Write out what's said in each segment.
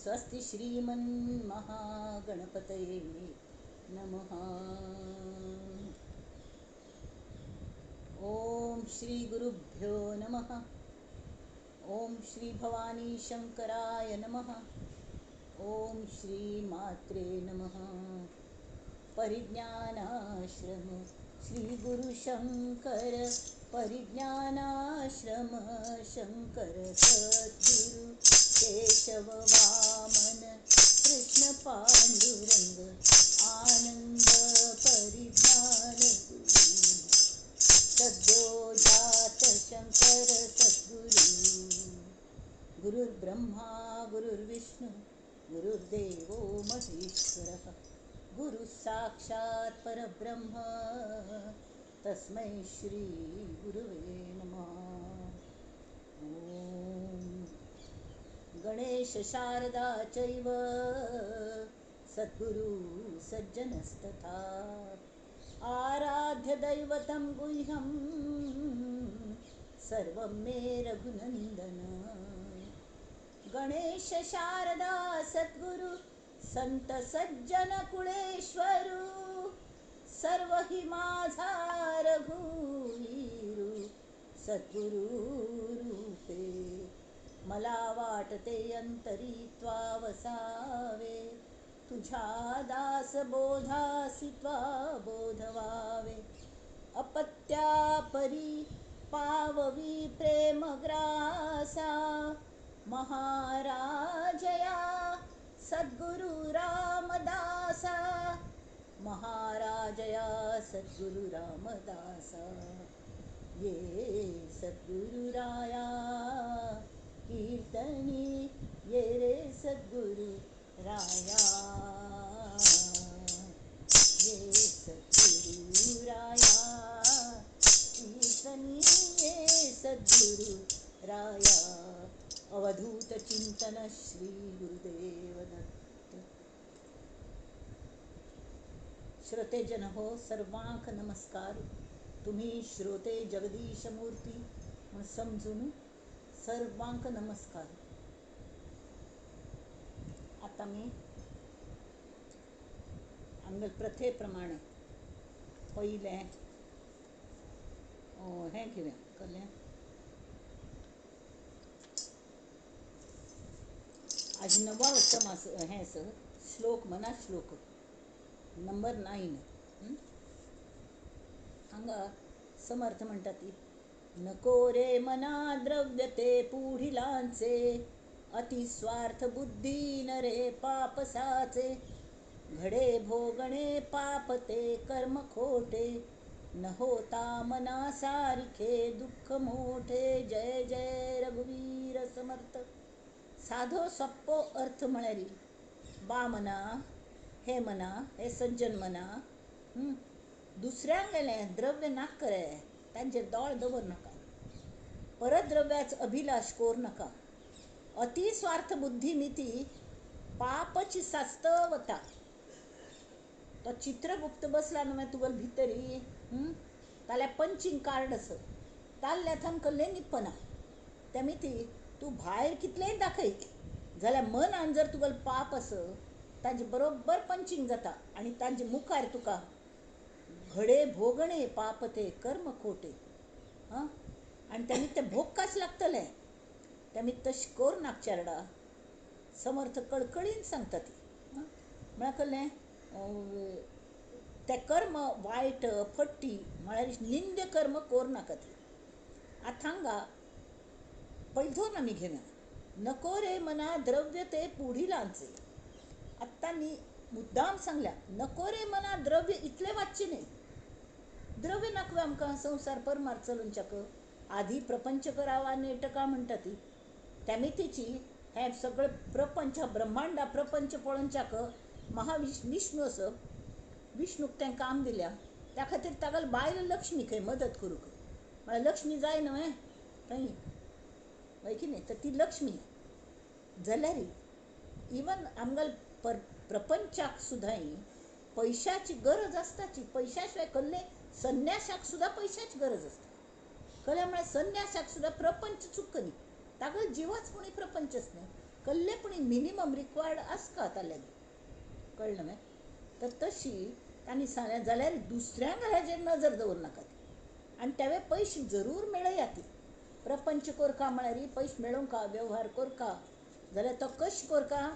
स्वस्ति श्रीमन्महागणपतये नमः. ओम श्री गुरुभ्यो नमः. ओम श्री भवानी शंकराय नमः. ओम श्री मात्रे नमः. परिज्ञानाश्रम श्री गुरु शंकर, परिज्ञानाश्रम शंकर सद्गुरु केशव वामन कृष्ण पांडुरंग आनंद परिज्ञान गुरु सद्यो जात शंकर सद्गुरु. गुरुर्ब्रह्मा गुरुर्विष्णु गुरुर्देवो महेश्वरः, गुरु साक्षात परब्रह्म तस्मै श्री गुरुवे नमः. ओम गणेश शारदा चैव सद्गुरु सज्जनस्तथा, आराध्य दैवतं गुह्यं सर्वं मे रघुनंदन. गणेश शारदा सद्गुरु संत सज्जन कुळेश्वरू, सर्व हि माझा रघुवीरू सद्गुरु रूपे. मला वाटते अंतरी त्वा वसावे, तुझ्या दास बोधासी त्वा बोधवावे. अपत्या परी पाववी प्रेमग्रासा, महाराजया सद्गुरु रामदासा, महाराजया सद्गुरु रामदासा. ये सद्गुरुराया कीर्तनी, ये रे सद्गुरु राया, ये सद्गुरुराया कीर्तनी, ये सद्गुरु राया. अवधूत चिंतन श्री गुरुदेव दत्त. श्रोतेजन हो, सर्वांक नमस्कार. तुम्ही श्रोते जगदीश मूर्ती म्हणून समजून सर्वांक नमस्कार. आता मी आमगे प्रथेप्रमाणे पयलें हें घेवया कसलें आज नवा उत्तम हें आसा श्लोक मना श्लोक नंबर 9. हांगा समर्थ म्हणटा ती, नको रे मना द्रव्य ते पुढिलांचे, अतिस्वार्थ बुद्धी न रे पापसाचे, घडे भोगणे पाप ते कर्म खोटे, न होता मना सारखे दुःख मोठे. जय जय रघुवीर समर्थ. साधो सोप्पो अर्थ म्हळ्यार बा मना, हे मना, हे सज्जन मना, दुसऱ्यांक गेलें द्रव्य नाक करे, तांचेर दोळ दवर नाका, परद्रव्याचो अभिलाश कोर नाका, अतिस्वार्थ बुद्धी मिती पापची सास्त वता. तो चित्रगुप्त बसला न्हू मागीर तुगेले भितरी ताल्या पंचींग कार्ड आसा, ताल्ल्या थावन कसलें निपना. त्या मिती तूं भायर कितलेंय दाखय जाल्यार मनान जर तुगेलें पाप आसा तांचे बरोबर पंचींग जाता आनी तांचे मुखार तुका घडे भोगणे पाप ते कर्म खोटे. हां, आनी तेमी ते भोगकाच लागतले. तेमी तशें करूं नाका चेरडा. समर्थ कळकळीन सांगता ती. म्हळ्यार कसलें तें कर्म वायट फट्टी म्हळ्यार निंद्य कर्म करूं नाका ती. आतां हांगा पयलो आमी घेवया, नको रे मना द्रव्य ते पुढिलांचे. आत्तां न्ही मुद्दाम सांगल्या, नको रे मना द्रव्य इतलें वाचचें न्ही. द्रव्य नाका आमकां संवसार परमार चलोवच्याक, आधी प्रपंच करावा नेटका म्हणटा ती. त्यामितीची हें सगळें प्रपंच ब्रह्मांडा प्रपंच पळोवच्याक महाविष्णु आसा, विष्णूक तें काम दिल्या, त्या खातीर तागेले बायल लक्ष्मी खंय मदत करूंक. म्हळ्यार लक्ष्मी जाय न्हय थंय, हय की न्ही? तर ती लक्ष्मी जाल्यार इवन आमगेले प्रपंचाक सुद्दां पयशाची गरज आसताची. पयशा शिवाय कसलें संन्याशाक सुद्दां पयशाची गरज आसता. कळ्ळें? म्हळ्यार संन्याशाक सुद्दां प्रपंच चुकनी, तागेलो जिवाच कोणी प्रपंचच न्ही. कल्ले पूण मिनिमम रिक्वायर्ड आसका ताल्यान कळ्ळें न्हय. तर तशी तांणी सांगलें जाल्यार दुसऱ्यांक हाजेर नजर दवरनाकात आनी तेवे पयशे जरूर मेळयात. प्रपंच कोरका म्हळ्यार पयशे मेळोवंका, वेव्हार कोरका जाल्यार तो कशें कोरका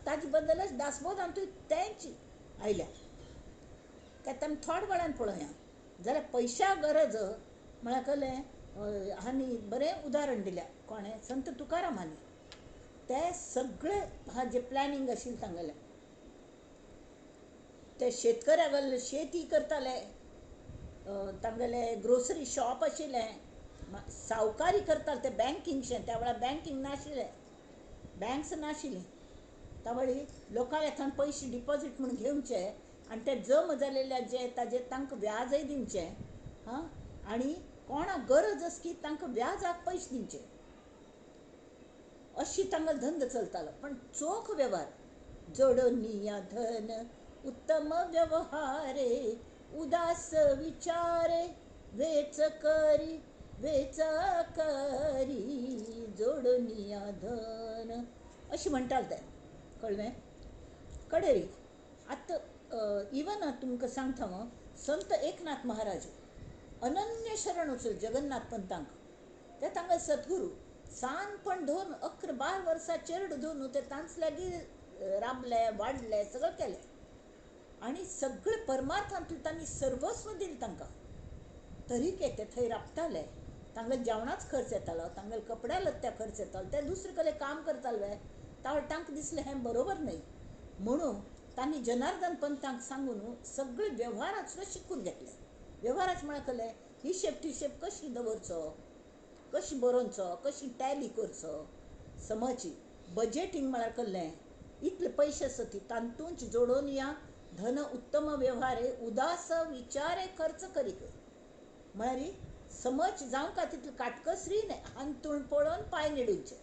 ताजे बद्दलच दासबोधांतूय तेंच आयल्या. ते आमी थोड्या वेळान पळोवया. जाल्यार पयशा गरज म्हळ्यार कळ्ळें हांणी बरें उदाहरण दिल्या कोणें, संत तुकारामांनी. ते सगळे हाजे प्लॅनिंग आशिल्लें तांगेलें. ते शेतकऱ्या शेती करताले, तांगेले ग्रोसरी शॉप आशिल्लें, सावकारी करताले ते बँकिंगशें. त्या वेळार बँकिंग नाशिल्लें, बँक्स नाशिल्ली. त्या वेळी लोकांक थंय पयशे डिपॉजीट म्हूण घेवचे आनी ते जमा जालेले जे ताजेर तांकां व्याजय दिवचें. हां, आनी कोणाक गरज आसा की तांकां व्याजाक पयशे दिवचे, अशी तांकां धंदो चलतालो. पण चोख वेव्हार, जोडनिया धन उत्तम व्यवहारे, उदास विचारे वेच करी वेच करी, जोडनिया धन अशें म्हणटाले ते. कळ्ळें कडेरी. आतां इवन तुमकां सांगता हांव, संत एकनाथ महाराज अनन्य शरण वचून जगन्नाथ पंतांक, ते तांकां सद्गुरू सानपण धरून 11-12 वर्सां चेरडू धरून ते तांचे लागीं राबले, वाडले, सगळें केलें आनी सगळे परमार्थांतूय तांणी सर्वस्व दिलें तांकां. तरी के ते थंय राबताले, तांगेले जेवणाच खर्च येतालो, तांगेले कपड्या लत्त्या खर्च येतालो, ते दुसरे कडेन काम करताले. तांकां दिसलें हें बरोबर न्हय म्हणून तांणी जनार्दन पंतांक सांगून सगळे वेव्हाराच सुद्दां शिकून घेतले. वेव्हाराच म्हळ्यार कळ्ळें हिशेब टिशेब कशी दवरचो, कशी बरोवचो, कशी टॅली करचो, समजची बजेटींग म्हळ्यार कळ्ळें इतले पयशे आसा ती तातूंच जोडून या धन उत्तम व्यवहारे उदास विचारे खर्च करीत म्हळ्यार समज जावंक तितली काटकसरी न्हय, हांतूण पळोवन पांय निडुचे.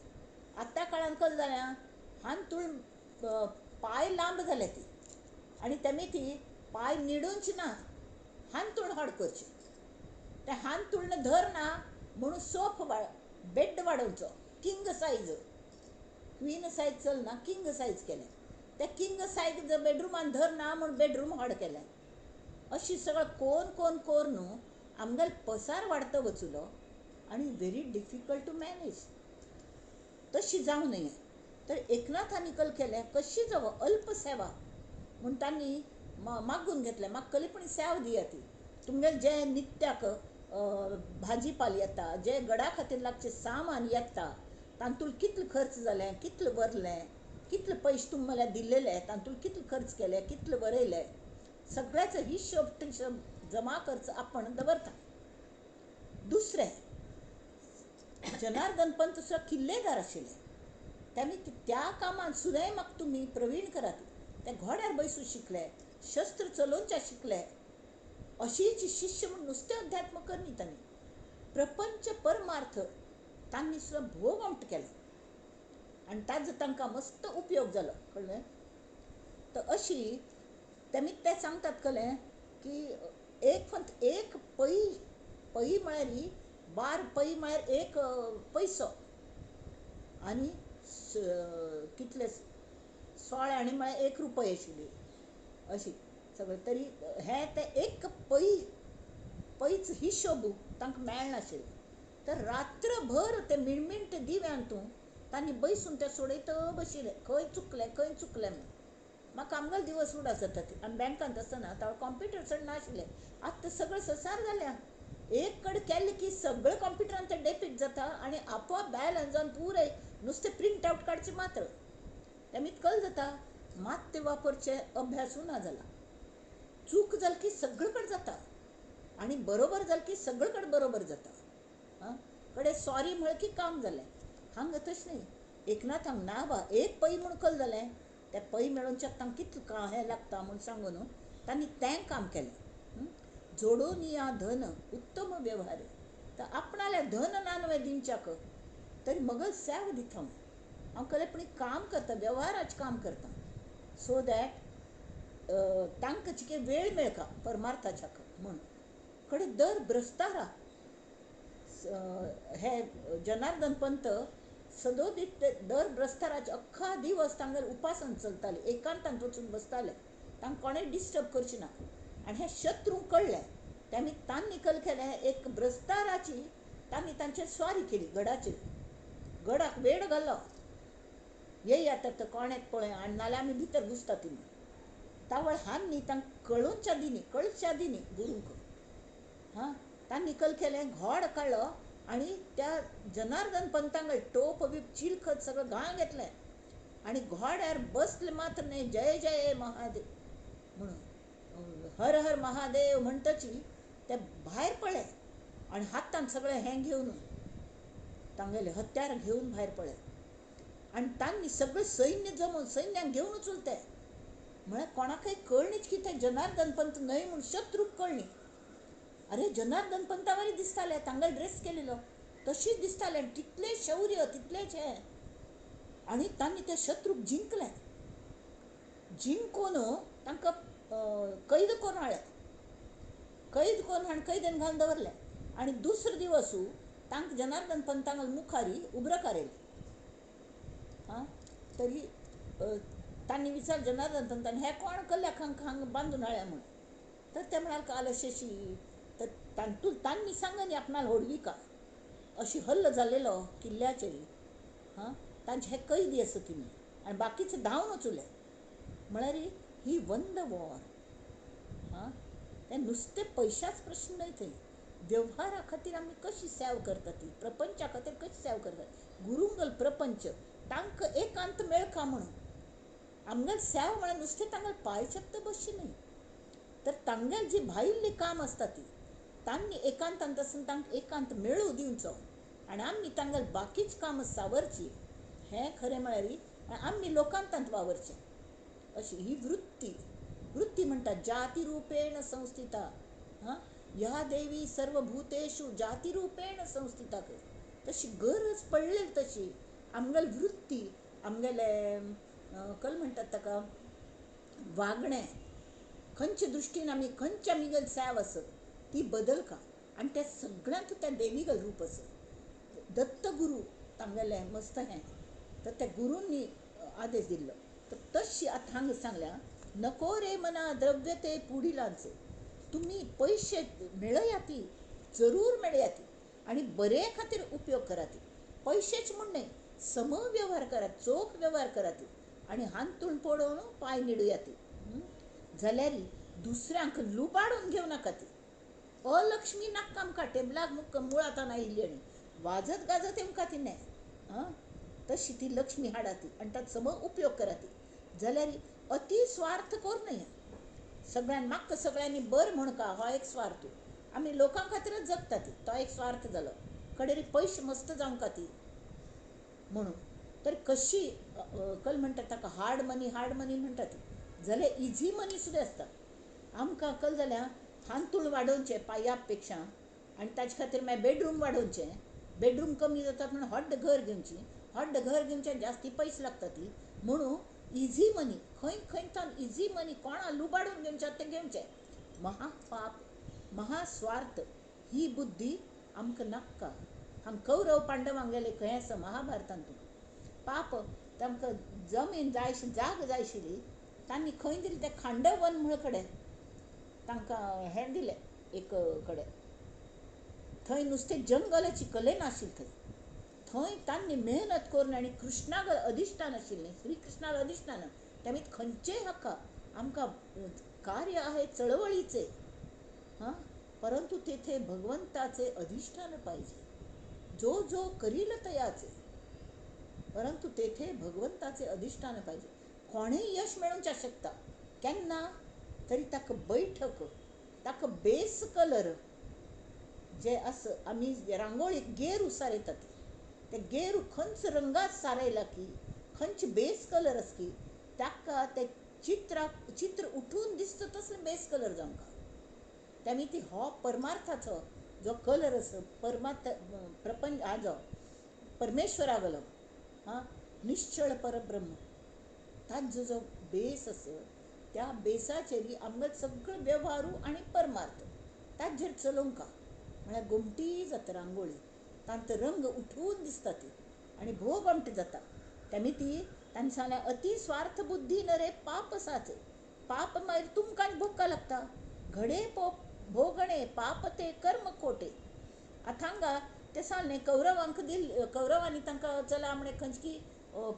आतां काळान कशें जालें, हांतूण पांय लांब जाले ती आनी तेमी ती पांय निडूंच ना, हांतूण हड करचें. तें हांतूण धर ना म्हणून सोफ बेड वाडोवचो, किंग सायज, क्वीन सायज चलना, किंग सायज केलें. ते किंग सायज बेडरुमान धर ना म्हूण बेडरूम हड केलें. अशी सगळें कोन कोन कोर न्हू आमगेलो पसार वाडता वचुलो आनी व्हेरी डिफिकल्ट टू मॅनेज. तशी जावं नये. तर एकनाथांनी कल केलें कशी जावं अल्प सेवा म्हूण तांणी मागून घेतलें, म्हाका कली पण सेवा दिया ती, तुमगेलें जें नित्याक भाजीपाल येता, जे गडा खातीर लागचें सामान येता, तातूंत कितले खर्च जालें, कितले वरलें, कितले पयशे तुमी मला दिल्लेले, तातूंत कितले खर्च केले, कितले बरयले, सगळ्याचो हिशोब टिशोब जमा खर्च आपण दवरता. दुसरें, जनार्दन पंत सुद्दां किल्लेदार आशिल्ले, तांणी त्या कामांत सुद्दां म्हाका तुमी प्रवीण करात. ते घोड्यार बैसून शिकले, शस्त्र चलोवच्या शिकले, अशीच शिष्य म्हूण नुस्तें अध्यात्म करनी तांणी प्रपंच परमार्थ तांणी सुद्दां भोव आमट केलो आनी ताजो तांकां मस्त उपयोग जालो. कळ्ळें? तर अशी तेमी ते सांगतात कळ्ळें की एक फक्त एक पै पै म्हळ्यार ही 12 पै म्हळ्यार एक पयसो आनी कितले 16 आनी म्हळ्यार 1 रुपय आशिल्ली अशी सगळें. तरी हे ते एक पै पैच हिशोब तांकां मेळनाशिल्लें. तर रात्रभर ते मिणमिणटे दिव्यांतूं तांणी बैसून ते सोडयत बशिल्ले, खंय चुकलें खंय चुकलें म्हूण. म्हाका आमगेलो दिवस उडास जाता ती. आनी बँकांत आसतना तेन्ना कॉम्प्युटर चड नाशिल्ले, आतां सगळें संवसार जाल्या, एक कडेन केलें की सगळें कॉम्प्युटरान ते डेपीट जाता आनी आपोआप बॅलन्स जावन पुराय नुस्तें प्रिंट आवट काडचें मात्र. तेमी कल जाता मात ते वापरचे अभ्यासूय ना जाला. चूक जाली की सगळे कडेन जाता आनी बरोबर जालें की सगळे कडेन बरोबर जाता. आं, कडेन सॉरी म्हळें की काम जालें. हांगा तशें न्ही, एकनाथांक ना बा एक पै म्हूण कल जालें, ते पै मेळोवच्याक तांकां कितलें हें लागता म्हूण सांगून तांणी तें काम केलें. जोडून या धन उत्तम व्यवहार, तर आपणालें धन ना न्हय दिवच्याक तरी मगल सेव दिता हांव, हांव कलें पूण काम करता, व्यवहाराचें काम करता, सो that तांकां चिके वेळ मेळका परमार्थाच्या म्हूण. कडेन दर ब्रस्तारा हे जनार्दन पंत सदोदीत दर ब्रस्ताराचे अख्खा दिवस तांगेर उपासन चलताले, एकांतांत वचून बसताले, तांकां कोणें डिस्टर्ब करचें ना. आनी हें शत्रूंक कळ्ळें, तेमी तांणी कल केलें एक ब्रस्ताराची तांणी तांचेर स्वारी केली, गडाचेर गडाक वेड घालो, येयात तर कोणेक पळय आनी नाल्यार आमी भितर घुसता ती. तावळ हांनी तांकां कळोवच्या दिनी, कळच्या दिनी गुरूंक, हां तांणी कल केलें घोड काडलो आनी त्या जनार्दन पंतांक टोप बी चिलखत सगळें घाण घेतलें आनी घोड्यार बसले मात्र न्हय जय जय महादेव म्हणून हर हर महादेव म्हणटची ते भायर पळ्ळे आनी हातान सगळें हें घेवन तांगेलें हत्यार घेवन भायर पळ्ळे आनी तांणी सगळें सैन्य जमोवन सैन्यांक घेवनूच उरते. म्हळ्यार कोणाकय कळणीच की ते जनार्दन पंत न्हय म्हूण शत्रूक कळणी. अरे जनार्दन पंतावरी दिसताले, तांगेलो ड्रेस केलेलो तशीच दिसताले, तितलें शौर्य तितलेंच हें. आनी तांणी त्या शत्रूक जिंकलें, जिंकून तांकां कैद करून हाडलें, कैद करून हाडून कैदेन घालून दवरलें. आनी दुसरो दिवस तांकां जनार्दन पंतांक मुखारी उब्रकार येयले. हां तरी तांणी विचार जनार्दन पंतान हे कोण कल्ल्याक हांगा बांदून हाडल्या म्हूण, तर ते म्हणाल काल अशी तर तांतू तांणी सांगनी आपणाक होडवी का अशी हल्ल जालेलो किल्ल्याचेर. हां तांचे हे कैदी आसा तुमी आनी बाकीचे धांवन वचुले. म्हळ्यार ही वन the war. हां तें नुस्तें पयशाच प्रश्न न्हय, थंय व्यवहारा खातीर आमी कशी सेव करता ती, प्रपंचा खातीर कशी सेव करता. गुरुंगल प्रपंच तांकां एकांत मेळका म्हणून आमगेल सेव म्हळ्यार नुस्तें तांगेल पांय चेपता बसचें न्हय, तर तांगेल जी भायल्ली काम आसता ती तांणी एकांतांत आसून तांकां एकांत मेळूं दिवचो आनी आमी तांगेल बाकीच काम सावरची. हें खरें म्हळ्यार आमी लोकांतांत वावरचें अशी ही वृत्ती. वृत्ती म्हणटा जाती रुपेण संस्थिता. हां ह्या देवी सर्वभूतेषु जाती रुपेण संस्थिता. तशी गरज पडलेली तशी आमगेली वृत्ती, आमगेले कल म्हणटात ताका वागणें, खंयचे दृश्टीन आमी खंयच्या आमगेली सेव आसत ती बदलका आनी त्या सगळ्यांत त्या देवीगल रूप आसत. दत्तगुरू तांगेलें मस्त हें, तर त्या गुरूंनी आदेश दिल्लो. तर तशी आतां हांगा सांगल्या नको रे मना द्रव्य ते पुडिलांचे, तुमी पयशे मेळयाती, जरूर मेळयाती आनी बरे खातीर उपयोग कराती. पयशेच म्हूण न्हय, समव्यवहार करात, चोख व्यवहार कराती आनी हांतूण पडोवन पांय निडुयाती. जाल्यार दुसऱ्यांक लुबाडून घेवं नाका ती. अलक्ष्मी नाका आमकां टेबलाक मुक्क मुळांत आयिल्ली आनी वाजत गाजत येवंक ती न्हय. आं तशी ती लक्ष्मी हाडाती आनी ताचो सम उपयोग कराती. जाल्यार अति स्वार्थ करूं नये. सगळ्यान म्हाका सगळ्यांनी बरें म्हणका हो एक स्वार्थ. आमी लोकां खातीरच जगता ती, तो एक स्वार्थ जालो. कडेन पयशे मस्त जावंक ती म्हणून तर कशी कल म्हणटात ताका हार्ड मनी, हार्ड मनी म्हणटात ती. जाल्यार इजी मनी सुद्दां आसता. आमकां कल जाल्यार हांतूण वाडोवचें पांया पेक्षा आनी ताचे खातीर मागीर बेडरूम वाडोवचें, बेडरूम कमी जातात म्हणून व्हड घर घेवची, व्हड घर घेवचें जास्ती पयशे लागता ती म्हणून इजी मनी खंय खंय तान इजी मनी कोणा लुबाडून घेवचें तें घेवचें. महापाप महास्वार्थ ही बुद्धी आमकां नाका. हांगा कौरव पांडवांक गेले खंय आसा महाभारतांतून पाप तांकां जमीन जाय जाग जाय आशिल्ली तांणी खंय दिली तें खांडव वन म्हळ कडेन तांकां हें दिलें एक कडेन. थंय नुस्तें जंगलाची कले नाशिल्लें थंय. थंय तांणी मेहनत करून आनी कृष्णाक अधिश्ठान आशिल्लें, श्रीकृष्णाक अधिश्ठान तेमी खंयचेय हाका आमकां कार्य आहे चळवळीचे, हां परंतु तेथे भगवंताचे अधिष्ठान पाहिजे. जो जो करील तयाचे, परंतु तेथे भगवंताचे अधिष्ठान पाहिजे. कोणेय यश मेळोवंक शकता केन्ना तरी ताका बैठक, ताका बेस कलर जे आसा आमी रांगोळीक गेरू सारयतात ते गेरू खंयच रंगात सारयला की खंयच बेस कलर आसा की ताका ते चित्राक चित्र उठून दिसता तसलो बेस कलर जावंक. तेमी ती हो परमार्थाचो जो कलर आसा परमार्थ प्रपंच हाजो परमेश्वरा गेलो हां निश्चळ परब्रह्म ताजो जो बेस आसा त्या बेसाचेर आमगेलो सगळो वेव्हारू आनी परमार्थ ताजेर चलोवंक. म्हळ्यार गोमटी जाता रांगोळी, तांचो रंग उठून दिसता ती. आनी भोग आमटे जाता. तेमी ती तांणी सांगलें अति स्वार्थ बुद्धी नरे पाप साचे, पाप मागीर तुमकां भोगका लागता. घडे भोगणे पाप ते कर्म खोटे. आतां हांगा ते सांगलें कौरवांक दिल, कौरवांनी तांकां चला म्हणे खंयची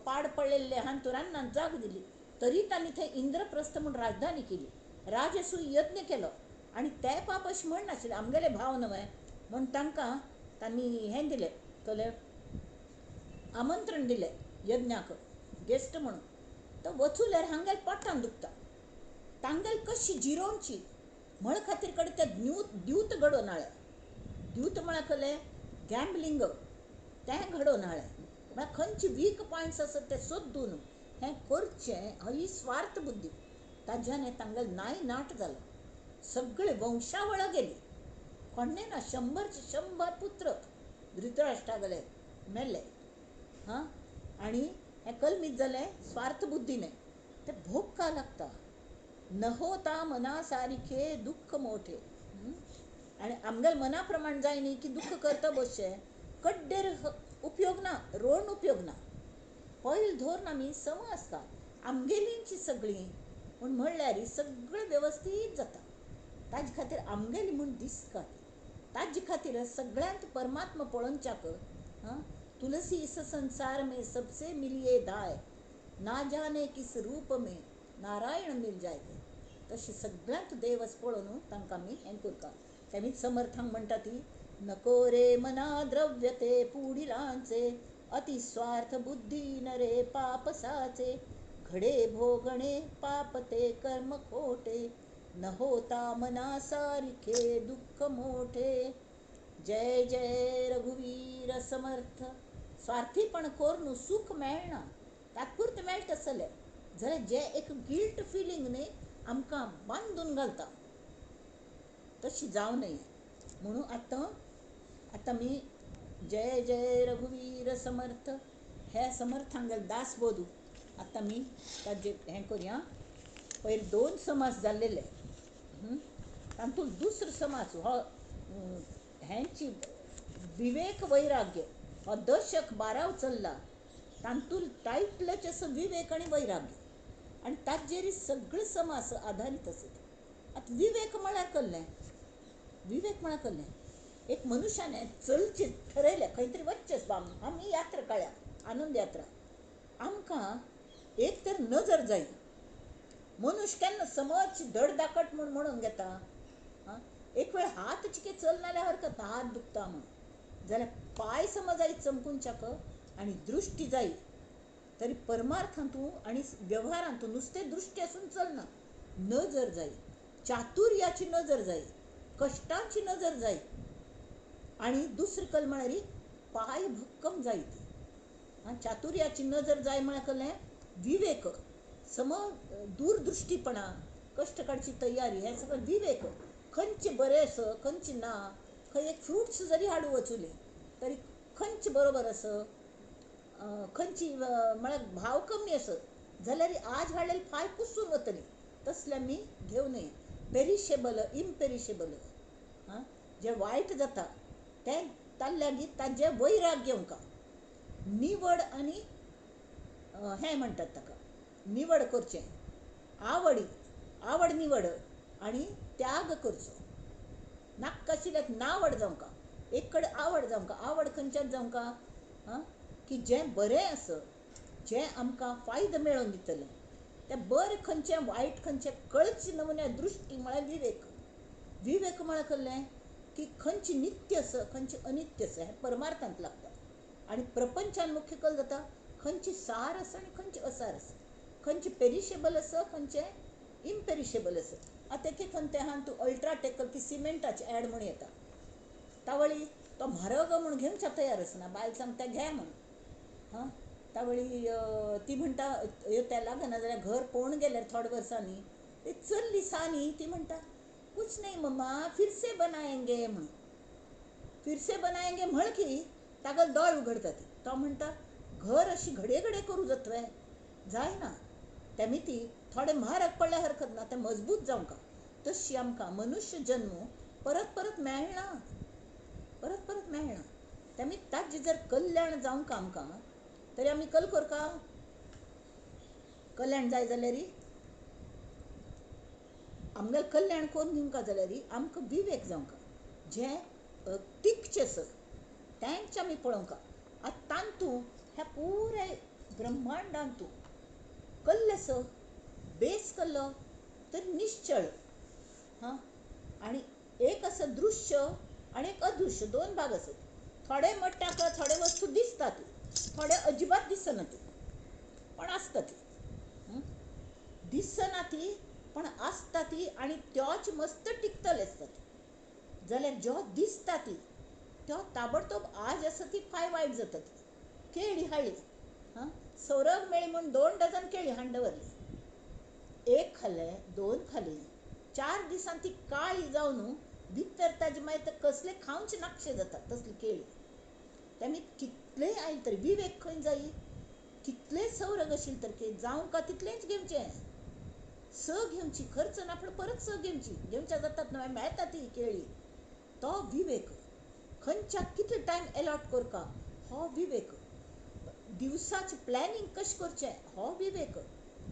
पाड पडलेले हांतूर रानांत जाग दिली, तरी तांणी थंय इंद्रप्रस्थ म्हूण राजधानी केली, राजसूय यज्ञ केलो. आनी ते पाप अशें म्हण नाशिल्लें आमगेले भाव न्हय म्हूण तांकां तांणी हें दिलें, कलें आमंत्रण दिलें यज्ञाक गेस्ट म्हणून. तो वचूल्यार हांगेल पोटान दुखता, तांगेल कशी जिरोवची म्हण खातीर कडेन ते द्यूत घडोवन हाडलें. द्यूत म्हळ्यार कलें गॅम्बलिंग, तें घडोवन हाडलें. म्हळ्यार खंयचे वीक पॉयंट्स आसत ते सोदून हें करचें, ही स्वार्थ बुद्धी. ताज्यान तांगेल नाय नाट जालो, सगळे वंशावळ गेली, कोणें ना 100 पुत्र धृतराष्ट्रा गेले मेल्ले. हां, आनी हें कलमीत जालें स्वार्थ बुद्धीने, ते भोग का लागता. नहोता मना सारखे दुःख मोठे. आनी आमगेले मना प्रमाण जाय न्ही की दुःख करता बसचें, कड्डेर उपयोग ना, रोण उपयोग ना. पयल धरून आमी सम आसता आमगेलींची सगळीं म्हूण म्हणल्यार सगळें वेवस्थीत जाता. ताजे खातीर आमगेली म्हूण दिसता, ताजे खातीर सगळ्यांत परमात्मा पळोवच्याक. हां, तुलसी इस संसार में सबसे मिलिये दाय, ना जाने किस रूप में नारायण मिल जाय. तशें सगळ्यांत देवस पळोवन तांकां आमी हें करता. तेमीच समर्थांक म्हणटा ती नको रे मना द्रव्य ते पुढिलांचे, अति स्वार्थ बुद्धी नरे पाप साचे, घडे भोगणे पाप ते कर्म खोटे, न होता मना सारखे दुःख मोठे. जय जय रघुवीर समर्थ. स्वार्थीपण करून सुख मेळना, तात्पुरतें मेळटा आसलें जाल्यार जें एक गिल्ट फिलींग न्ही आमकां बांदून घालता, तशी जावं नये म्हणून आतां आतां मी जय जय रघुवीर समर्थ हे समर्थांगेल दासबोधू आतां मी ताजे हें करुया. पयर 2 समास जाल्लेले, तातूंत दुसरो समास हो हेंची विवेक वैराग्य हो दशक 12 चल्ला, तातूंत टायटलच आसा विवेक आनी वैराग्य, आनी ताजेर सगळे समास आदारीत आसत. आतां विवेक म्हळ्यार कसलें? विवेक म्हळ्यार कसलें? एक मनुष्याने चलचें ठरयलें खंय तरी वचचेंच बा, आमी यात्रा काडल्या आनंद यात्रा, आमकां एक तर नजर जाय. मनुष्य केन्ना समज धडधाकट म्हूण म्हणून घेता. आं, एक वेळ हात चिके चलना जाल्यार हरकत ना, हात दुखता म्हूण, जाल्यार पांय समज जाय चमकूनच्याक आनी दृश्टी जाय. तरी परमार्थांतू आनी व्यवहारांतू नुस्तें दृश्टी आसून चलना, नजर जाय, चातुर्याची नजर जाय, कश्टांची नजर जाय, आनी दुसरी कल म्हळ्यार पांय भक्कम जाय ती. आं, चातुर्याची नजर जाय म्हळ्यार कसलें? विवेक, सम दूरदृश्टीपणा, कश्ट काडची तयारी, हें सगळें विवेक. खंयचें बरें आसा खंयचें ना, खंय एक फ्रुट्स जरी हाडूं वचुलें तरी खंयचें बरोबर आसा, खंयची म्हळ्यार भाव कमी आसत जाल्यार आज हाडलेली फाय कुसून वतली, तसलें आमी घेवं नये. पेरिशेबल इम्पेरिशेबल, आं, जें वायट जाता तें ताजे लागीं ताजें वैराग्य आमकां निवड आनी हें म्हणटात ताका निवड करचें, आवडी आवड निवड आनी त्याग करचो. नाका आशिल्ल्याक नावड जावंका, एक कडेन आवड जावंका. आवड खंयच्यान जावंका? आं, की जें बरें आसा, जें आमकां फायदो मेळोवन दितलें, तें बरें खंयचें वायट खंयचें कळचें नमुन्या दृश्टी म्हळ्यार विवेक. विवेक म्हळ्यार कसलें? की खंयचें नित्य आसा खंयचें अनित्य आसा हें परमार्थांत लागता. आनी प्रपंचान मुख्य कल जाता खंयची सार आसा आनी खंयचें असार आसा, खंयचें पेरिशेबल आसा खंयचें इम्पेरिशेबल आसा. आतां एक खंय आहा तूं अल्ट्राटेक की सिमेंटाचें एड म्हूण येता, तावळी तो म्हारग म्हूण घेवच्या तयार आसना, बायल सांगता घे म्हूण. हां, तावळी ती म्हणटा तें लागना जाल्यार घर पळोवन गेल्यार थोड्या वर्सांनी ती चल्ली सानी, ती म्हणटा कुछ नहीं मम्मा फिर से बनाएंगे म्हणून. फिर से बनाएंगे म्हळ की ताका दोळ उगडटा ती. तो म्हणटा घर अशी घडये घडये करूं जातलें, जायना. तेमी ती थोडे म्हारग पडल्यार हरकत ना, तें मजबूत जावंका. तशी आमकां मनुष्य जन्म परत परत मेळना, परत परत मेळना. तेमी ताजें जर कल्याण जावंक आमकां तरी आमी कल करका. कल्याण जाय जाल्यार आमगेलें कल्याण करून दिवंक जाल्यार आमकां विवेक जावंक जें टिकचें सर तेंच आमी पळोवंक. आतां तांतू ह्या पुराय ब्रह्मांडांतू कल्लें स बेस कल्लो तर निश्चळ. हां, आनी एक आसा दृश्य आनी एक अदृश्य, दोन भाग आसात. थोडे म्हणटा थोडे वस्तू दिसतात, थोडे अजिबात दिसना ती, पण आसता ती. दिसना ती पण आसता ती आनी त्योच मस्त टिकतले आसता ती. जाल्यार ज्यो दिसता ती त्यो ताबडतोब आज आसा ती फाय वायट जाता ती. केळी हाडली, हां, सोरग मेळ्ळी म्हूण 2 डझन केळी हाडून दवरली, एक खालें 2 खाली, 4 दिसान ती काळी जावन भितर ताजे मागीर कसले खावचे नाकशे जाता तसली केळी. तेमी कितलेंय आयलें तरी विवेक खंय जायी, कितलें सौरग आशिल्लें तर जावंक का तितलेंच घेवचें, स घेवची, खर्च ना पूण परत स घेवची, घेवच्या जातात न्हय मेळटा ती केळी. तो विवेक खंयच्या कितलो टायम एलॉट करका हो विवेक, दिवसाचें प्लॅनिंग कशें करचें हो विवेक.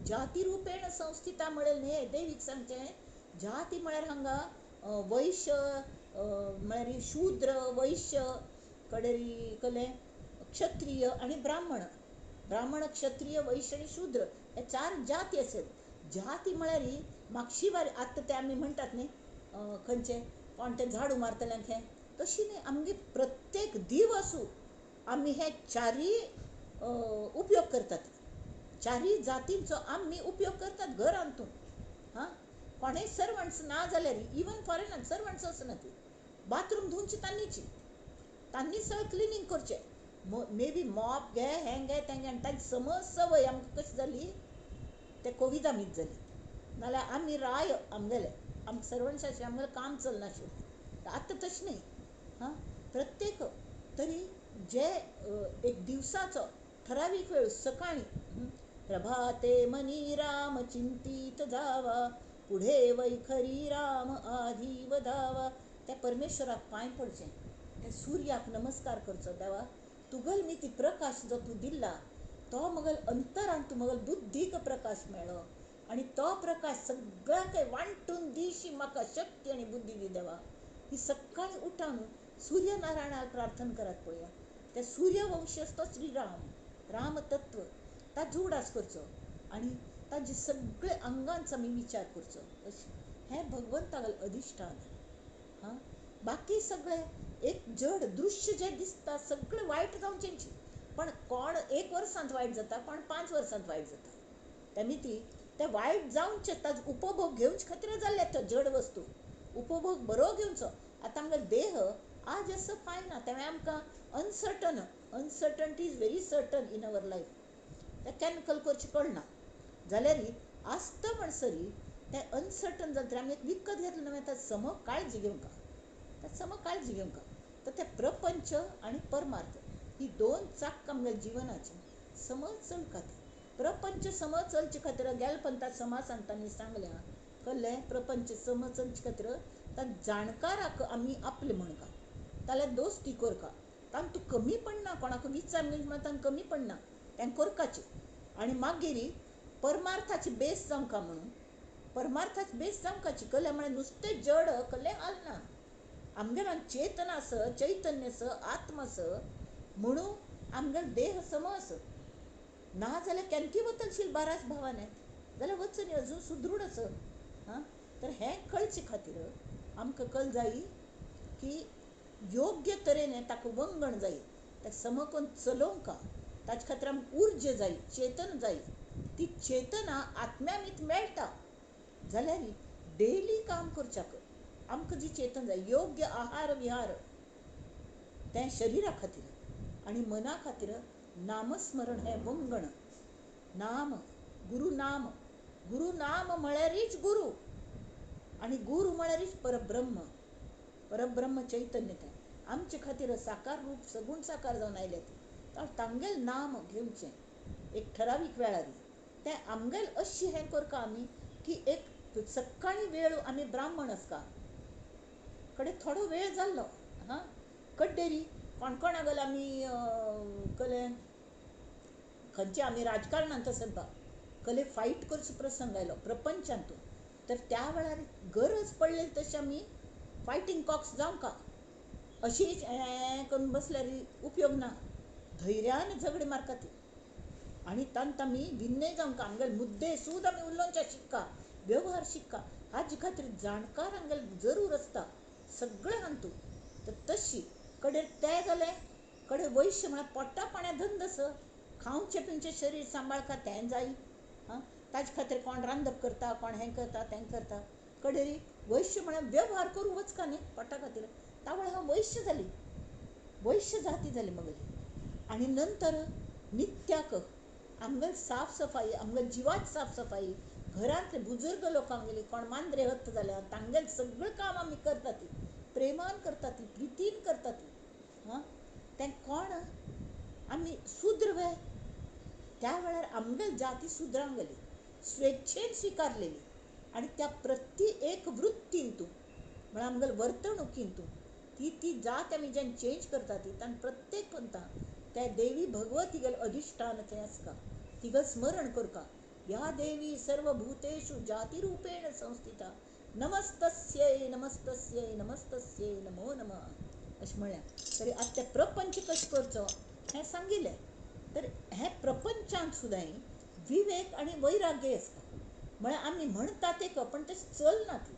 जाती रुपेण संस्थिता म्हळें न्ही देवीक सांगचें. जाती म्हळ्यार हांगा वैश्य म्हळ्यार शूद्र, वैश्य कडेरी कलें क्षत्रिय आनी ब्राह्मण. ब्राह्मण, क्षत्रिय, वैश्य आनी शूद्र हे 4 जाती आसात. जाती म्हळ्यार मागशी वारी आतां ते आमी म्हणटात न्ही खंयचे कोण ते झाडू मारतल्यांक हें, तशी न्ही आमगे प्रत्येक दिवसू आमी हे 4 उपयोग करतात. 4 जातींचो आमी उपयोग करतात घरांत तूं. हां, कोणेय सर्वंट्स ना जाल्यार इवन फॉरेनान सर्वंट्स आसना ती, बाथरूम धुवची तांणीची, तांणी सगळें क्लिनींग करचें, मे बी मॉप घे हें घे तें घे. आनी तांची समज संवय आमकां कशी जाली ते कोविदा मीत जाली. नाल्यार आमी राय आमगेले आमकां सर्वंट्स आशिल्ले आमगेलें काम चलनाशिल्लें. आतां तशें न्ही. हां, प्रत्येक तरी जे एक दिवसाचो ठरावीक वेळ सकाळी प्रभाते मनी राम चिंतीत जावा, पुढे वैखरी राम आधी वधावा, त्या परमेश्वराक पांय पडचें, त्या सुर्याक नमस्कार करचो. देवा तुगल मी ती प्रकाश जो तूं दिल्ला तो मगल अंतरान तूं मगल बुद्धीक प्रकाश मेळ्ळो आनी तो प्रकाश सगळ्यांक वांटून दिशी म्हाका शक्ती आनी बुद्धी दी देवा. ही सकाळी उठान सूर्यनारायणाक प्रार्थना करात पळया. त्या सूर्यवंशी तो श्रीराम, रामतत्व ताजो उडास करचो आनी ताजे सगळे अंगांचो आमी विचार करचो. अशें हें भगवंतागेलें अधिश्ठान. हां, बाकी सगळें एक जड दृश्य जें दिसता सगळें वायट जावचेंच, पण कोण 1 वर्सांत वायट जाता, कोण 5 वर्सांत वायट जाता. तेमी ती ते वायट जावचें ताजो उपभोग घेवचे खातीर जाल्ले तो जड वस्तू उपभोग बरो घेवचो. आतां आमगेलो देह आज असो फाय ना, तें आमकां uncertain, uncertainty is very certain in our life, तें केन्ना कल करचें कळना. जाल्यार आसता म्हणसरी तें अनसर्टन जालें तरी आमी एक विकत घेतलें न्हय, ताची सम काळजी घेवंक, ताची सम काळजी घेवंक. तर तें प्रपंच आनी परमार्थ ही 2 चाक आमगेल्या जिवनाची समज चलका. प्रपंच समज चलचे खातीर गेले पंथात समाज सांगतानी सांगल्या कळ्ळें, प्रपंच समज चलचे खातीर त्या जाणकाराक आमी आपले म्हणका, ताल्यार दोस्ती करका, तांतूं कमी पडना, कोणाक विचार न्ही तांकां कमी पडना, तें करकाचें. आनी मागीर परमार्थाची बेस जावंका म्हणून परमार्थाची बेस जावंकाची कल्लें म्हळ्यार नुस्तें जड कल्लें हालना. आमगेलो चेतना आस, चैतन्य आस, आत्मा आस म्हणून आमगेलो देह सम आस. ना जाल्यार केन्ना वतलशील बाराच भावाने जाल्यार वचनी अजून सुदृढ आस. हां, तर हें कळचे खातीर आमकां कल जायी की योग्य तरेन ताका वंगण जाय, ताका समकोन चलोवंक, ताचे खातीर आमकां उर्जा जाय, चेतन जाय. ती चेतना आत्म्यामीत मेळटा जाल्यार डेली काम करच्याक आमकां जी चेतन जाय, योग्य आहार विहार तें शरिरा खातीर आनी मना खातीर नामस्मरण हें वंगण. नाम, गुरु नाम, गुरु नाम म्हळ्यारीच गुरु आनी गुरु म्हळ्यारीच परब्रह्म, परब्रह्म चैतन्य तें आमचे खातीर साकार रूप सगूण साकार जावन आयलें. तर तांगेल नाम घेवचें एक ठरावीक वेळार तें आमगेल अशी हें करका आमी की एक सकाळी वेळ आमी ब्राह्मण आसका कडेन थोडो वेळ जाल्लो, हां, कड्डेरी कोण कोणागेर आमी कले खंयचे आमी राजकारणांत आसत बा कले फायट करचो प्रसंग आयलो प्रपंचांतू, तर त्या वेळार गरज पडली तशें आमी फायटींग कॉक्स जावंका. अशीच हें करून बसल्यार उपयोग ना. धैर्यान झगडी मारका ती आनी तांत आमी विन्नय जावंका. आमगेले मुद्दे सूद आमी उलोवचे शिक्का, व्यवहार शिक्का. हाजे खातीर जाणकार आमगेले जरूर आसता सगळें हातूंत. तर तशी कडेन तें जालें कडेन वैश्य म्हळ्यार पोटा पाण्या धंद आसा, खावचें पिवचें शरीर सांबाळका तें जाय. आं, ताजे खातीर कोण रांदप करता, कोण हें करता तें करता. कडेन वैश्य म्हळ्यार व्यवहार करूं वचका न्ही पोटा खातीर, तावळ हांव वैश्य जाली, वैश्य जाती जाली मगली. आनी नंतर नित्याक आमगेल साफ सफाई, आमगेल जिवाच साफ सफाई, घरांतले बुजुर्ग लोकांगेली कोण मांद्रे हत्त जाल्यार तांगेल सगळें काम आमी करता ती प्रेमान करता ती प्रितीन करता ती. हां, तें कोण आमी शूद्र वे त्या वेळार आमगेल जाती सुद्रांगेली स्वेच्छेन स्विकारलेली आनी त्या प्रति एक वृत्तीन तूं म्हळ्यार आमगेल वर्तणुकीन तूं ती ती जात आमी जेन्ना चेंज करता ती तांकां प्रत्येक पंथा त्या देवी भगवती गेल अधिश्ठान थंय आसता तिगं स्मरण करका. या देवी सर्वभूतेषु जातिरूपेण संस्थिता नमस्तस्यै नमस्तस्यै नमस्तस्यै नमो नमः अशें म्हळ्यार. तरी आतां तें प्रपंच कशें करचो हें सांगिल्लें. तर हें प्रपंचांत सुद्दां विवेक आनी वैराग्य आसता. म्हळ्यार आमी म्हणटात एक पण तशें चलना ती.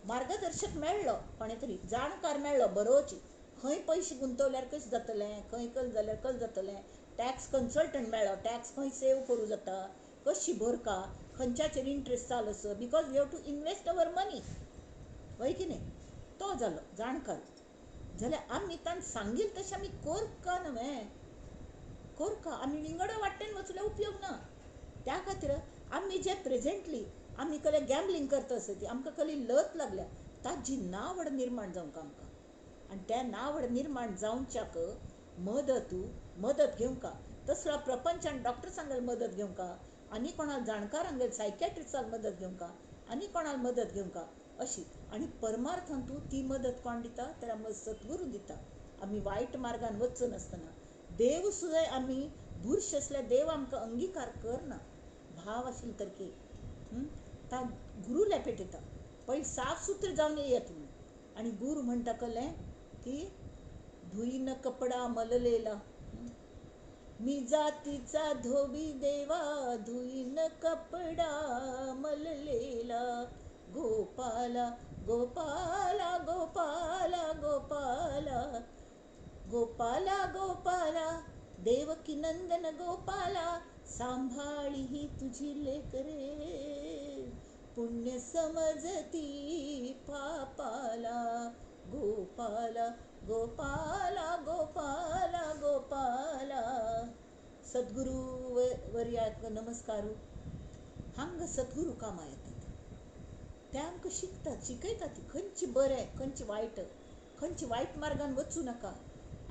मार्गदर्शक मेळ्ळो कोणें तरी जाणकार मेळ्ळो बरोची, खंय पयशे गुंतवल्यार कशें जातलें, खंय कशें जाल्यार कशें जातलें, टॅक्स कन्सल्टंट मेळ्ळो टॅक्स खंय सेव करूं जाता, कशी भरका, खंयच्याचेर इंट्रस्ट चालू आसा, because we have to invest our money, हय की न्ही. तो जालो जाणकार. जाल्यार आमी तांकां सांगील तशें आमी करका न्हय, करका. आमी विंगडा वाटेन वचल्यार उपयोग ना. त्या खातीर आमी जे प्रेजेंटली आमी कले गॅम्बलिंग करता आसता ती आमकां कली लत लागल्या ताजी नावड निर्माण जावंक आमकां. आनी त्या नावड निर्माण जावच्याक मदत घेवंका. तसलो प्रपंचान डॉक्टर सांगेल मदत घेवंका, आनी कोणाक जाणकारांगेर सायकॅट्रिस्टाक मदत घेवंका, आनी कोणाक मदत घेवंका अशी. आनी परमार्थान तूं ती मदत कोण दिता तर आमकां सद्गुरू दिता. आमी वायट मार्गान वचनासतना देव सुद्दां आमी बुरशे आसल्यार देव आमकां अंगिकार करना, भाव आशिल्ले तरके ता गुरू पेटयता. पयलीं साफ सुत्र जावन येया तुमी. आनी गुरू म्हणटा कलें की धुईन कपडा मललेला मी जातीचा धोबी देवा, धुईन कपडा मललेला गोपाला गोपाला गोपाला गोपाला गोपाला गोपाला देवकी नंदन गोपाला सांभाळी ही तुझी लेकरे पुण्य समजती पापाला गोपाला गोपाला गोपाला गोपाला. सद्गुरू वर्याक नमस्कारू. हांगा सद्गुरू कामां येतात, ते आमकां शिकतात, शिकयतात खंयची बरें खंयची वायट, खंयची वायट मार्गान वचूं नाका.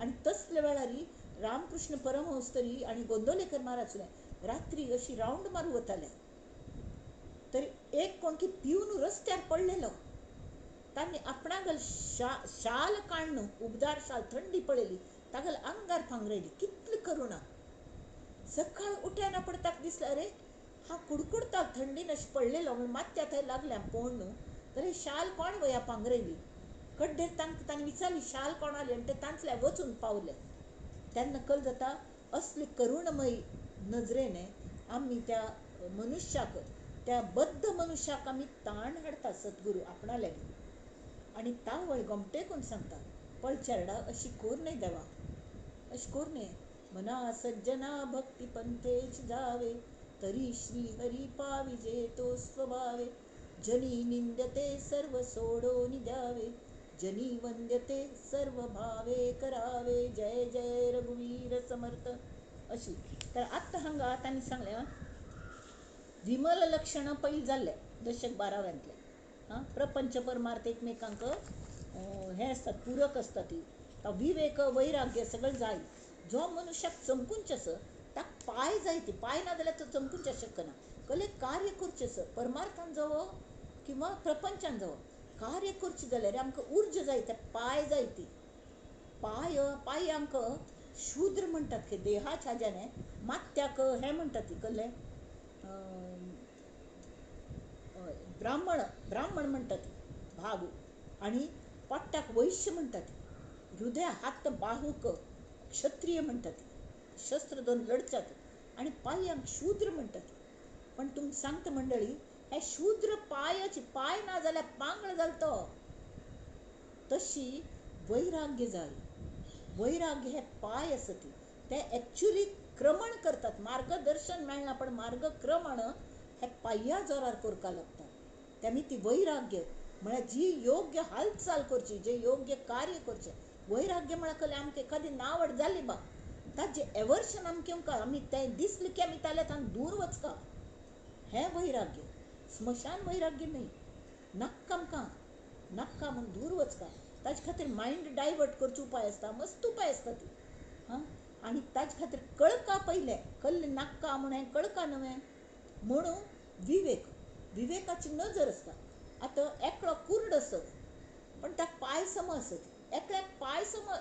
आनी तसल्या वेळार रामकृष्ण परमहंस तरी आनी गोंदवलेकर महाराज सुद्दां रात्री अशी रावंड मारूं वताले. तरी एक कोण की पिवन रस्त्यार पडलेलो, तांणी आपणागल शाल काडून उबदार शाल थंडी पळयली तागेल आंगार पांगरयली. कितली करुणा. सकाळ उठ्यान पडताक दिसलें अरे हा कुडकुडता थंडीन अशें पडलेलो म्हूण मात्या थंय लागल्या पळोवन न्हू तर ही शाल कोण वया पांगरयली. कड्डेर तांकां तांणी विचारली शाल कोण आली आनी ते तांतल्या वचून पावले. तेन्ना कल जाता असली करुणमयी नजरेने आमी त्या मनुष्याक, त्या बद्ध मनुष्याक आमी ताण हाडटा सद्गुरू आपणा लागीं. आनी तावळ गोमटेकून सांगता पळचेरडा अशी कोर न्हय देवा, अशी कोर न्हय. मना सज्जना भक्ती पंथेच जावे तरी श्री हरी पाविजे तो स्वभावे जनी निंद्यते सर्व सोडोनी द्यावे जनी वंद्यते सर्व भावे करावे जय जय रघुवीर समर्थ. अशी तर आत्तां हांगा तांणी सांगलें विमल लक्षणां पयलीं जाल्लें दशक बाराव्यांतलें. हां, प्रपंच परमार्थ एकमेकांक हें आसतात, पूरक आसता ती. विवेक वैराग्य सगळें जाय. जो मनुष्याक चमकूंचें आसा ताका पांय जाय ती, पांय ना जाल्यार तो चमकूंचें शकना. कसलें कार्य करचें आसा परमार्थान जावो किंवा प्रपंचान जावो, कार्य करचें जाल्यार आमकां उर्जा जाय, ते पांय जाय ती. पाय पायांक शूद्र म्हणटात की देहाच्या हाज्याने मात्याक हें म्हणटात ती कसलें ब्राह्मण ब्राह्मण म्हणटात भाग आनी पोट्टाक वैश्य म्हणटात, हृदय हात बाहूक क्षत्रिय म्हणटात, शस्त्र दोन लढच्यात आनी पायांक शूद्र म्हणटात. पण तुमकां सांगता मंडळी, हे शूद्र पायाची पाय ना जाल्यार पांगळ जाल तो. तशी वैराग्य जाय. वैराग्य हे पाय आसा ती ते एक्चुली क्रमण करतात. मार्गदर्शन मेळना पण मार्गक्रमण हे पांया जोरार करपाक लागता. तेमी ती वैराग्य म्हळ्यार जी योग्य हालचाल करची, जे योग्य कार्य करचें. वैराग्य म्हळ्यार कसलें आमकां एखादी नावड जाली बा ताजें एवर्शन आमकां आमी तें दिसलें की आमी ताल्यान दूर वचका, हें वैराग्य. स्मशान वैराग्य न्हय, नाक्का आमकां नाक्का म्हूण दूर वचका. ताजे खातीर मायंड डायवर्ट करचो उपाय आसता, मस्त उपाय आसता ती. हां, आनी ताजे खातीर कळका पयलें कल्ल नाक्का म्हूण हें कळका न्हय म्हणून विवेक, विवेकाची नजर आसता. आतां एकलो कुर्ड आसत पण ताका पांय सम आसत, एकल्याक पांय सम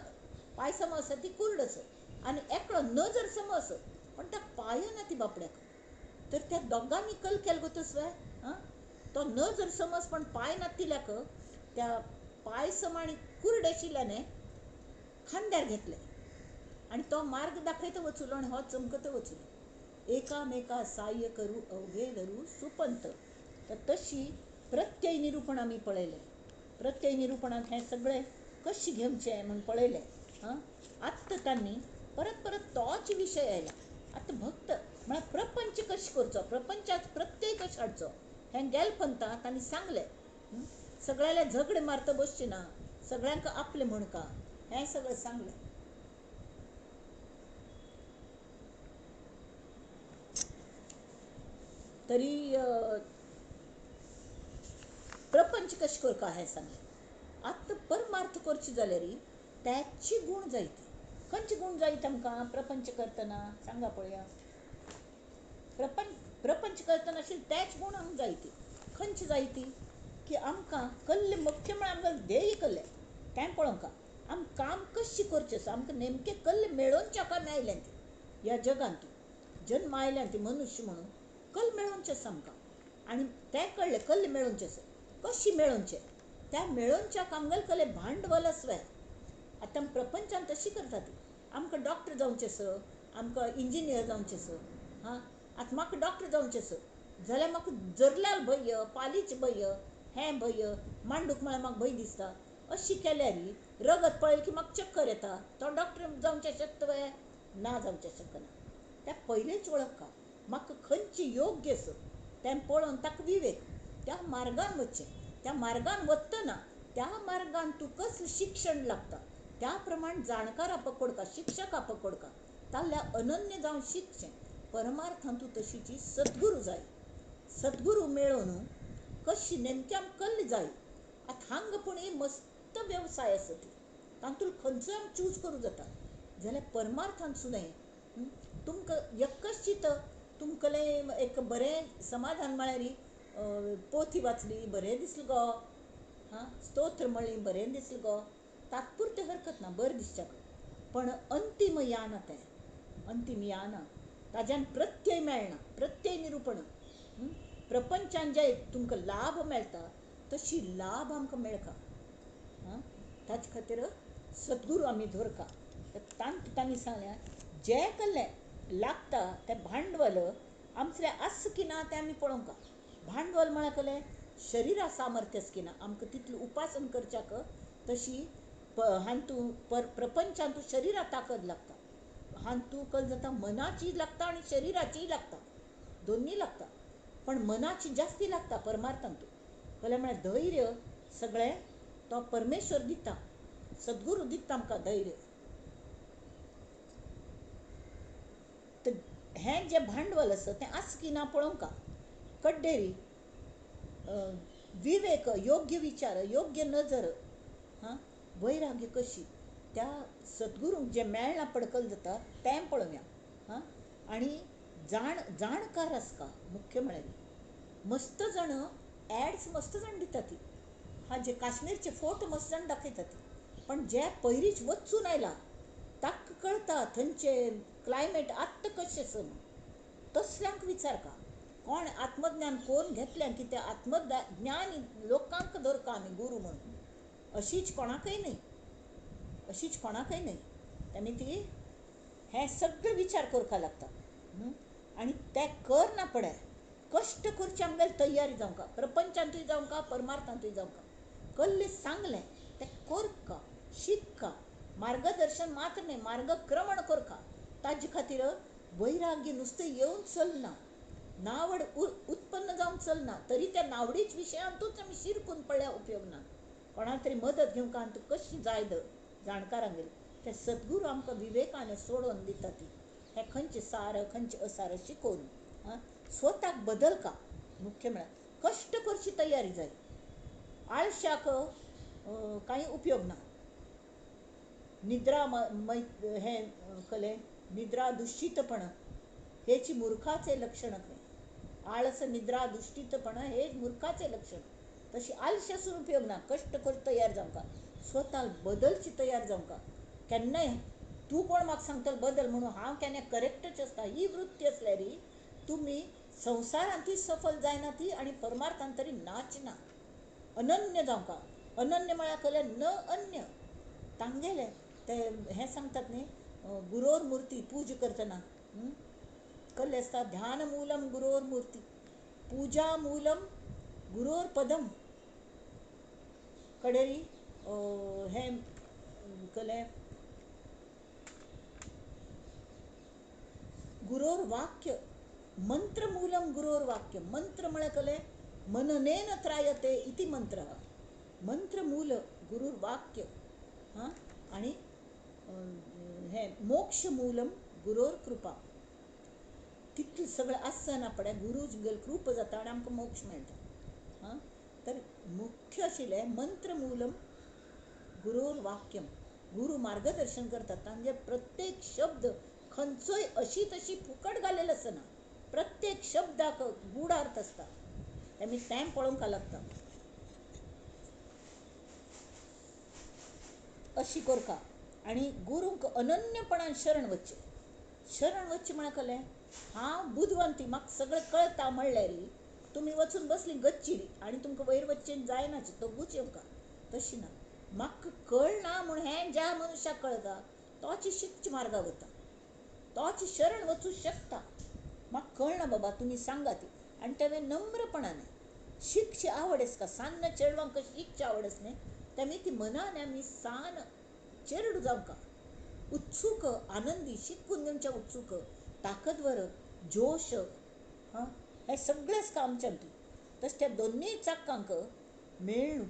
पांय सम आसत ती कुर्ड आसत, आनी एकलो नजर सम आसत पण ताका पांय ना ती बापड्याक. तर त्या दोगांनी कल केल गो तसवे. आं, तो नजर समज पण पांय नातिल्याक त्या पांय सम आनी कुर्ड आशिल्ल्याने खांद्यार घेतले आनी तो मार्ग दाखयत वचुलो आनी हो चमकत वचुलो. एकामेका साह्य करू अवघे धरू सुपंत. तर तशी प्रत्यय निरूपण आमी पळयलें. प्रत्यय निरूपणांत हें सगळें कशें घेवचें म्हूण पळयलें. हां, आत्तां तांणी परत परत तोच विशय आयला. आतां भक्त म्हळ्यार प्रपंच कशें करचो, प्रपंचात प्रत्यय कशें हाडचो हें गेल पंता तांणी सांगलें. सगळ्याले झगडे मारता बसचें ना, सगळ्यांक आपलें म्हणका, हें सगळें सांगलें. तरी प्रपंच कशें करका हें सांगलें. आतां परमार्थ करचें जाल्यार त्याची गूण जाय ती. खंयचे गूण जाय आमकां प्रपंच करतना सांगा पळया. प्रपंच प्रपंच करतना आशिल्ले तेच गूण आमकां जाय ती. खंयचे जाय ती की आमकां कल्ले मुख्य म्हळ्यार आमकां ध्येय कल्लें तें पळोवंक आमकां काम कशें करचें आसा, आमकां नेमकें कल्ले मेळोवचें आमकां आयल्यान ती ह्या जगांत जन्म आयल्यान ती मनुष्य म्हणून कल मेळोवचें आसा आमकां. आनी तें कळ्ळें कल्ले मेळोवचें आसा, कशें मेळोवचें त्या मेळोवच्याक आमगेलें कल्लें भांडवल आसवे. आतां प्रपंचान तशी करता ती. आमकां डॉक्टर जावचें आसा, आमकां इंजिनियर जावचें आसा. हां, आतां म्हाका डॉक्टर जावचें आसा जाल्यार म्हाका जरलाल भंय, पालीचें भंय, हें भंय, मांडूक म्हळ्यार म्हाका भंय दिसता. अशी केल्यार रगत पळयलें की म्हाका चक्कर येता, तो डॉक्टर जावचें शकता वे? ना जावचें शकना. त्या पयलेंच वळखा म्हाका खंयचें योग्य आसा तें पळोवन ताका विवेक त्या मार्गान वचचें. त्या मार्गान वतना त्या मार्गान तूं कसलें शिक्षण लागता त्या प्रमाण जाणकारा पकडका, शिक्षका पकडका, ताल्ल्या अनन्य जावन शिकचें. परमार्थान तूं तशीची सद्गुरू जाय. सद्गुरू मेळोवन कशी नेमक्या कल्ल जाय. आतां हांगा पूण मस्त वेवसाय आसा ती तातूंत खंयचोय आमी चूज करूं जाता. जाल्यार परमार्थान सुद्दां तुमकां एकश्चित तुमकां एक बरें समाधान म्हळ्यार पोथी वाचली बरें दिसलें गो, हां स्तोत्र म्हणली बरें दिसलें गो, तात्पुरतें हरकत ना बरें दिसच्याक, पण अंतीम यान तें अंतीम यान ताज्यान प्रत्यय मेळना. प्रत्यय निरूपण प्रपंचान जे तुमकां लाभ मेळटा तशी लाभ आमकां मेळका. हां, ताजे खातीर सद्गुरू आमी धरका. तांणी सांगलें जें कसलें लागता तें भांडवल आमचें आसा की ना तें आमी पळोवंक. भांडवल म्हळ्यार कसलें शरिरा सामर्थ्य आसा की ना आमकां तितलें उपासन करच्याक तशी हातूंत प्रपंचांत शरिरा ताकद लागता. हातूंत कल जाता मनाची लागता आनी शरिराचीय लागता, दोनूय लागता, पण मनाची जास्ती लागता परमार्थांत. कलें म्हळ्यार धैर्य सगळें तो परमेश्वर दिता, सद्गुरू दिता आमकां धैर्य. तर हें जें भांडवल आसा तें आसा की ना पळोवंक. कड्डेरी विवेक, योग्य विचार, योग्य नजर, हां वैराग्य कशी त्या सद्गुरूंक जें मेळना पडकल जाता तें पळोवया. हां, आनी जाणकार आसका मुख्य म्हळ्यार. मस्त जाण एड्स मस्त जाण दिता ती, हा जे काश्मीरचे फोटो मस्त जाण दाखयतात ती, पण जे पयलींच वचून आयला ताका कळटा थंयचे क्लायमेट आत्तां कशें आसा म्हूण, तसल्यांक विचारका. कोण आत्मज्ञान कोण घेतल्यान की ते आत्मज्ञान लोकांक दवरका आमी गुरू म्हणून, अशीच कोणाकय न्हय, अशीच कोणाकय न्हय. आनी ती हें सगळें विचार करपाक लागता आनी ते करना पडे कश्ट करचे आमगेले तयारी जावंका, प्रपंचांतूय जावंका परमार्थांतूय जावंका. कल्ले सांगलें तें करका, शिकका, मार्गदर्शन मात्र न्हय मार्गक्रमण करका. ताजे खातीर वैराग्य नुस्तें येवन चलना, नावड उत्पन्न जावन चलना, तरी त्या नावडीच विशयांतूच आमी शिरकून पडल्यार उपयोग ना. कोणा तरी मदत घेवंक आनी तूं कशी जाय जाणकारांगेर, ते सद्गुरू आमकां विवेकान सोडोवन दिता ती हे खंयचे सार खंयचे असार शिकोवन स्वताक बदलका. मुख्य म्हळ्यार कश्ट करची तयारी जाय, आळशाक कांय उपयोग ना. निद्रा हें कलें निद्रा दुश्चितपण हेची मूर्खाचे लक्षण खंय, आळस निद्रा दुश्टितपण हे मूर्खाचे लक्षण. तशी आलशी आसून उपयोग ना, कश्ट कर तयार जावंका, स्वताक बदलची तयार जावंका. केन्नाय तूं कोण म्हाका सांगतलो बदल म्हणून हांव केन्ना करेक्टच आसता ही वृत्ती आसल्यार तुमी संवसारांतूय सफल जायना ती आनी परमार्थांत तरी नाच ना. अनन्य जावंका, अनन्य म्हळ्यार कलें न अन्य तांगेलें ते हें सांगतात न्ही गुरोर मूर्ती पूजा करतना कल्लें आसता ध्यान मूलम गुरोर मूर्ती पूजा मूलम गुरोर पदम कडेरी हें कलें गुरोर वाक्य मंत्रमूलम गुरोर वाक्य. मंत्र म्हळ्यार कलें मननेन त्रायते इति मंत्र, मंत्रमूल गुरुर वाक्य हां आनी हें मोक्षमूलम गुरोर कृपा. तितलें सगळें आसना पडे गुरूज कृप जाता आनी आमकां मोक्ष मेळटा. हां तर मुख्य आशिल्लें मंत्रमूलम गुरोर वाक्यम. गुरू मार्गदर्शन करतात, तांचे प्रत्येक शब्द खंयचोय अशी तशी फुकट घालेलो आसना, प्रत्येक शब्दाक गूढ अर्थ आसता. आमी तें पळोवंक लागता. अशी करका आनी गुरूंक अनन्यपणान शरण वचचें. शरण वचचें म्हळ्यार कलें हांव बुदवंती म्हाका सगळें कळटा म्हणल्यार तुमी वचून बसली गच्चीर आनी तुमकां वयर वचचें जायना तोगूच येवंका, तशी ना. म्हाका कळना म्हूण हें ज्या मनशाक कळटा तोच शिकचे मार्गाक वता, तोच शरण वचूं शकता. म्हाका कळना बाबा तुमी सांगा ती, आनी तें नम्रपणान शिकची आवड आसता. सान्न चेडवांक कशी शिकची आवड आसता न्ही, तेमी ती मनान आमी सान चेरडू जावंका, उत्सूक आनंदी शिकून घेवच्या उत्सूक ताकदवर जोश हां हें सगळें आसता आमच्या. तशें त्या दोनूय चाकांक मेळून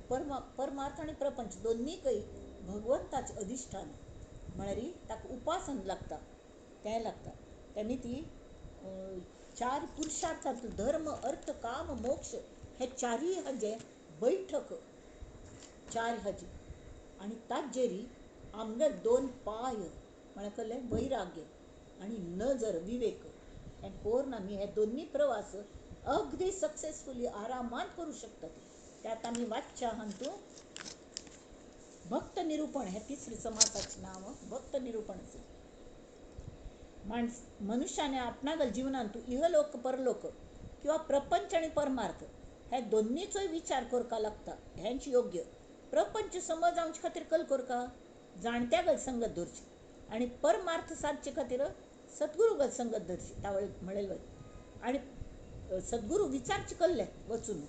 परमार्थ आनी प्रपंच दोनूय भगवंताचें अधिश्ठान म्हळ्यार ताका उपासन लागता, तें लागता. तेमी ती चार पुरुषार्थांत धर्म अर्थ काम मोक्ष हे चारूय हाजे बैठक चार हाजी आनी ताजेरी आमगेर दोन पांय म्हळ्यार कळ्ळें वैराग्य आनी नजर विवेक हें करून आमी हे दोनूय प्रवास अगदी सक्सेसफुली आरामात करूं शकतात. त्यात आमी वाचच्या हातूंत भक्त निरूपण हें तिसरें समासाचें नांव भक्त निरूपण. माणस मनुष्याने आपणागल जीवनांत इहलोक परलोक किंवा प्रपंच आणि परमार्थ हे दोन्हीचोय विचार करका लागता. हेंच योग्य प्रपंच समज जावचे खातीर कल करका जाणत्यागल संगत धरची आनी परमार्थ साधचे खातीर सद्गुरू गल संगत धरची तावळ म्हणेल. आनी सद्गुरू विचारचे कल्ले वचून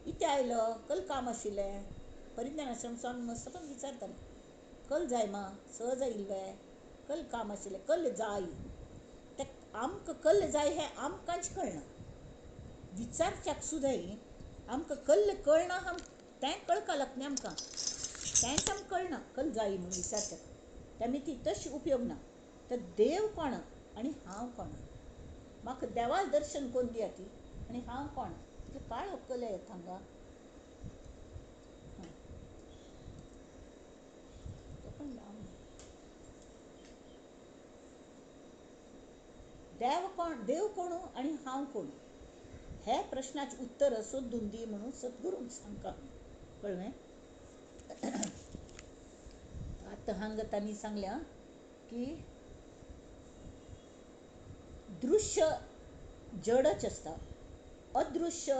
इथे आयलो कल काम आशिल्लें परिज्ञानाश्रम स्वामी मस्त पण विचारताले कल जाय मा सहज आयिल्ले कल काम आशिल्लें कल जाय ते आमकां कल जाय हें आमकांच कळना, विचारच्याक सुद्दां आमकां कल्ल कळना, आम तें कळका लागता आमकां तेंच आमकां कळना कल जाय म्हूण विचारच्याक. तेमी ती तशी उपयोग ना. तर देव कोण आनी हांव कोण, म्हाका देवाक दर्शन करून दिया ती आनी हांव कोण, तितलें काळोख कले येता हांगा. देव कोण, देव कोण आनी हांव कोण हे प्रश्नाचें उत्तर सोदून दी म्हणून सद्गुरूंक सांगता. कळ्ळें? फक्त हांगा तांणी सांगल्या की दृश्य जडच आसता, अदृश्य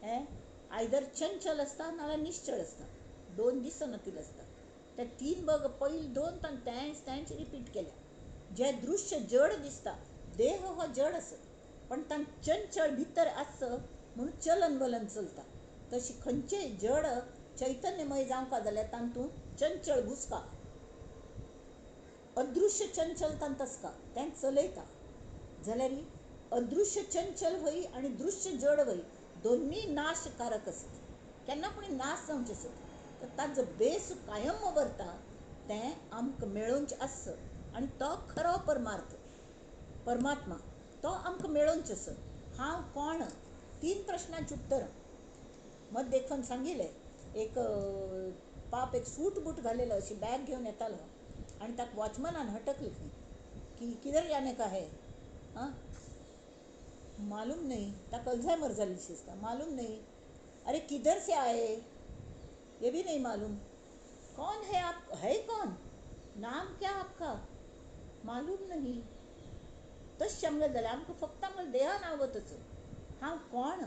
हें आयदर चंचल आसता नाल्यार निश्चळ आसता, दोन दिसनातिल्लें आसता. ते तीन बग पयलीं दोन तांणी तेंच तेंच रिपीट केल्या. जें दृश्य जड दिसता, देह हो जड आसत पण तांकां चंचळ भितर आसचो म्हणून चलन वलन चलता. तशी खंयचेय जड चैतन्यमय जावंका जाल्यार तातूंत चंचळ घुसका, अदृश्य चंचल तांत आसता, तें चलयता. जाल्यार अदृश्य चंचल वय आनी दृश्य जड वय दोन्ही नाशकारक आसत, केन्ना कोणी नाश जावचें आसत. तर ताजो बेस कायम वरता तें आमकां मेळोवचें आसत आनी तो खरो परमार्थ परमात्मा तो आमकां मेळोवचो आसत. हांव कोण, तीन प्रश्नांचें उत्तर मत देखून सांगिल्लें. एक पाप एक सूट बूट घालेलो अशी बॅग घेवन येतालो आनी ताका वॉचमनान हटकली खंय की किधर जाने का है, आं मालूम नहीं, ताका अल्झायमर जाल्ली दिसता, मालूम नहीं, अरे किधर से आए ये भी नहीं मालूम, कौन है आप, है कौन, नाम क्या आपका, मालूम नहीं. तशें आमगेलें जालें, आमकां फक्त आमगेलें देहान आवतच हांव कोण,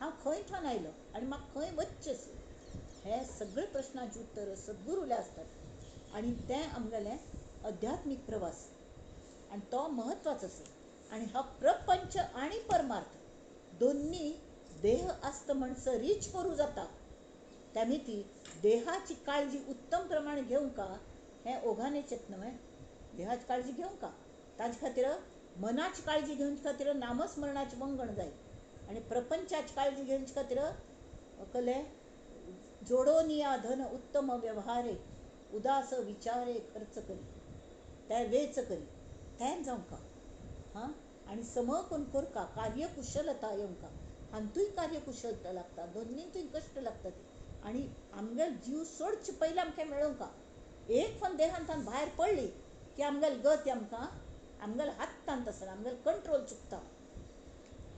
हांव खंय थोन आयलो आनी म्हाका खंय वचचें आसा, हे सगळे प्रश्नांचें उत्तर सद्गुरूले आसतात. आनी तें आमगेलें अध्यात्मीक प्रवास आनी तो म्हत्वाचो आसा. आनी हो प्रपंच आनी परमार्थ दोन्ही देह आसता म्हणसर रीच करूं जाता. त्या ती देहाची काळजी उत्तम प्रमाणे घेवंक हें ओघानेचेत न्हय, देहाची काळजी घेवंक ताजे खातीर मनाची काळजी घेवचे खातीर नामस्मरणाचें वंगण जाय आनी प्रपंचाची काळजी घेवचे खातीर कले जोडोनिया धन उत्तम व्यवहारे उदास विचारे खर्च करी त्या वेच करी तें जावंका. हां, आनी सम करून करका कार्यकुशलता येवंका, हातूंय कार्यकुशलता लागता, दोन्हीतूय कश्ट लागता. आनी आमगेलो जीव सोडचे पयलीं आमकां मेळोवंका. एक फावट देहांतल्यान भायर पडली की आमगेली गती आमकां आमगेल्या हातांत आसना, आमगेलो कंट्रोल चुकता.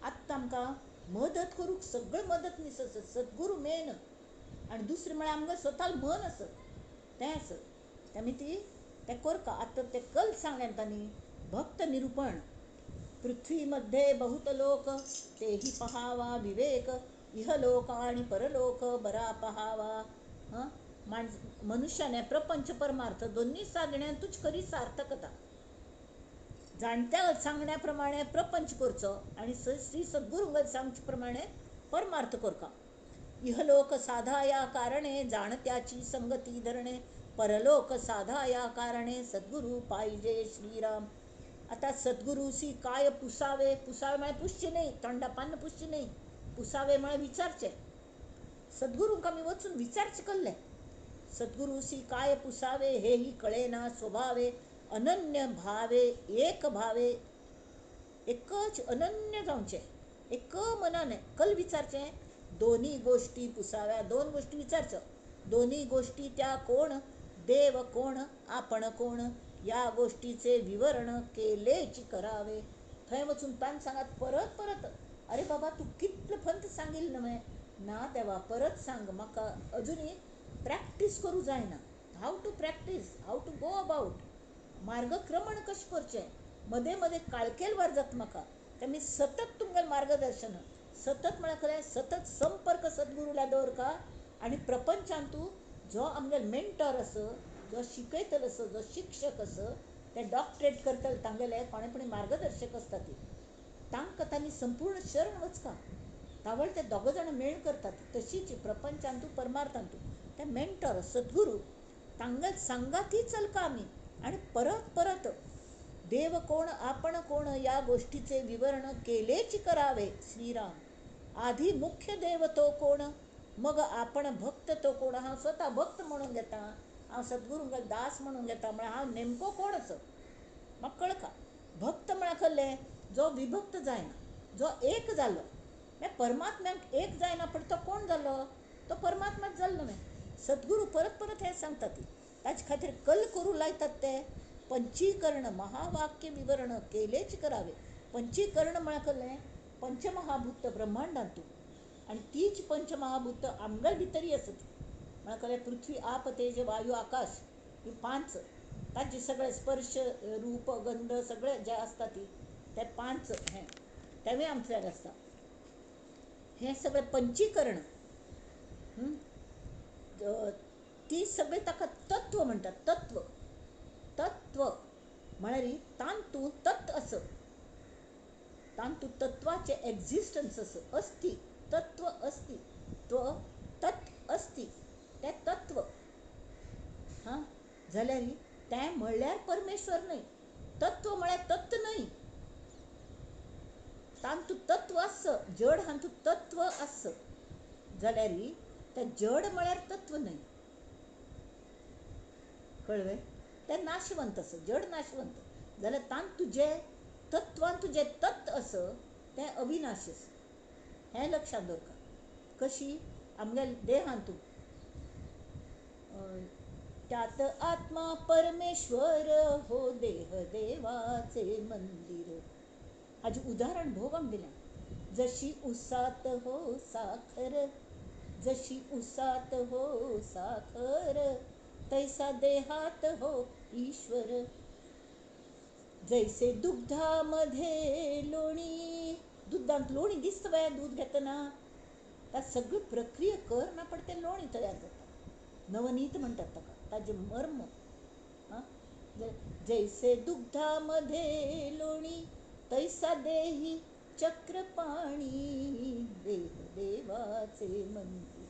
आत्तां आमकां मदत करूंक सगळें मदतनीस आसत, सद्गुरू मेन, आनी दुसरें म्हळ्यार आमगेलें स्वतालें मन आसत तें आसत. तेमी ती तें करका. आतां तें कल सांगलें तांणी भक्त निरुपण, पृथ्वीमध्ये बहुत लोक तेही पहावा विवेक, इहलोक आणि परलोक बरा पहावा. हां, मनुष्याने प्रपंच परमार्थ दोन्ही साधण्यांतूच खरी सार्थकता. जाणत्या सांगण्याप्रमाणे प्रपंच करचो आनी श्री सद्गुरू सांगचे प्रमाणे परमार्थ करका. इहलोक साधाया कारणे जाणत्याची संगती धरणे, परलोक साधाया कारणे सद्गुरू पाहिजे श्रीराम. आता सद्गुरूसी काय पुसावे, पुसावे म्हळ्यार पुसचे न्ही, तोंडा पान्न पुसचे न्ही, पुसावे म्हळ्यार विचारचे. सद्गुरूंक आमी वचून विचारचे कल्ले. सद्गुरूसी काय पुसावे हेही कळेना स्वभावे, अनन्य भावे एक भावे, एकच अनन्य जावचें, एक मनाने कल विचारचें. दोन्ही गोष्टी पुसाव्या, दोन गोष्टी विचारच्यो, दोन्ही गोष्टी त्या कोण, देव कोण आपण कोण, या गोष्टीचे विवरण केलेच करावे. थंय वचून तांकां सांगात परत परत, अरे बाबा तूं कितले फंत सांगिल्लें न्हय, ना देवा परत सांग म्हाका, अजुनूय प्रॅक्टीस करूं जायना. How to practice, how to go about, मार्गक्रमण कशें करचें, मदें मदें काळकेलवार जाता म्हाका. तें मी सतत तुमगेलें मार्गदर्शन, सतत म्हळ्यार खरें सतत संपर्क सद्गुरूला दवरका. आनी प्रपंचांतू जो आमगेलो मेंटर आसा, जो शिकयतलो आसा, जो शिक्षक आसा, ते डॉक्टरेट करतले तांगेले कोणे कोणी मार्गदर्शक आसता ती, तांकां तांणी संपूर्ण शरण वचका. तावळ ते दोग जाणां मेळ करतात. तशीच प्रपंचांतू परमार्थांतू ते मेंटर सद्गुरू तांगेले सांगाती चलका आमी. आनी परत परत देव कोण आपण कोण या गोष्टीचे विवरण केलेच करावे श्रीराम. आधी मुख्य देव तो कोण, मग आपण भक्त तो कोण. हांव स्वता भक्त म्हणून घेता, हांव सद्गुरूंक दास म्हणून घेता, म्हळ्यार हांव नेमको कोण असो म्हाका कळका. भक्त म्हळ्यार कसलें, जो विभक्त जायना, जो एक जालो. मागीर परमात्म्याक एक जायना पण तो कोण जालो, तो परमात्माच जालो न्हय. सद्गुरू परत परत हें सांगतात. ताजे खातीर कल करूं लायतात ते पंचीकरण महावाक्य विवरण केलेच करावे. पंचीकरण म्हळ्यार कसलें, पंचमहाभूत ब्रह्मांडांतू, आनी तीच पंचमहाभूत आमगेले भितरय आसत. म्हळ्यार कसलें, पृथ्वी आप तेज वायू आकाश, ही पांच ताजे सगळे स्पर्श रूप गंध सगळे जे आसता ती ते पांच हें तेवूय आमच्याक आसता. हें सगळें पंचीकरण ती सगळें ताका तत्व म्हणटात. तत्व तत्व म्हळ्यार तांतू तत् आस, तांतू तत्वाचें एक्झिस्टन्स आस, अस्ति तत्व अस्ति, त्व तत् अस्ति, तें तत्व. हां, जाल्यार तें म्हणल्यार परमेश्वर न्हय, तत्व म्हळ्यार तत्व न्हय. तांतू तत्व आस, जड हांतू तत्व आस, जाल्यार तें जड म्हळ्यार तत्व न्हय. कळ्ळें? तें नाशवंत आसा, जड नाशवंत. जाल्यार तांतू जें तत्वान तुजें तत्व आसा तें अविनाशी आसा. हें लक्षांत दवरका. कशी आमगे देहांतू त्यात आत्मा परमेश्वर हो देह देवाचे मंदिर. हाजें उदाहरण भोव आमी दिलें. जशी उसात हो साखर, जशी उसात हो साखर, तैसा देहात हो ईश्वर. जैसे दुग्धामध्ये लोणी, दुग्धांत लोणी दिसता बाय दूध घेतना, ता सगळी प्रक्रिया कर ना पण तें लोणी तयार जाता. नवनीत म्हणटात ताका, ताजें मर्म. जैसे दुग्धामध्ये लोणी तैसा देही चक्रपाणी देह देवाचे मंदिर.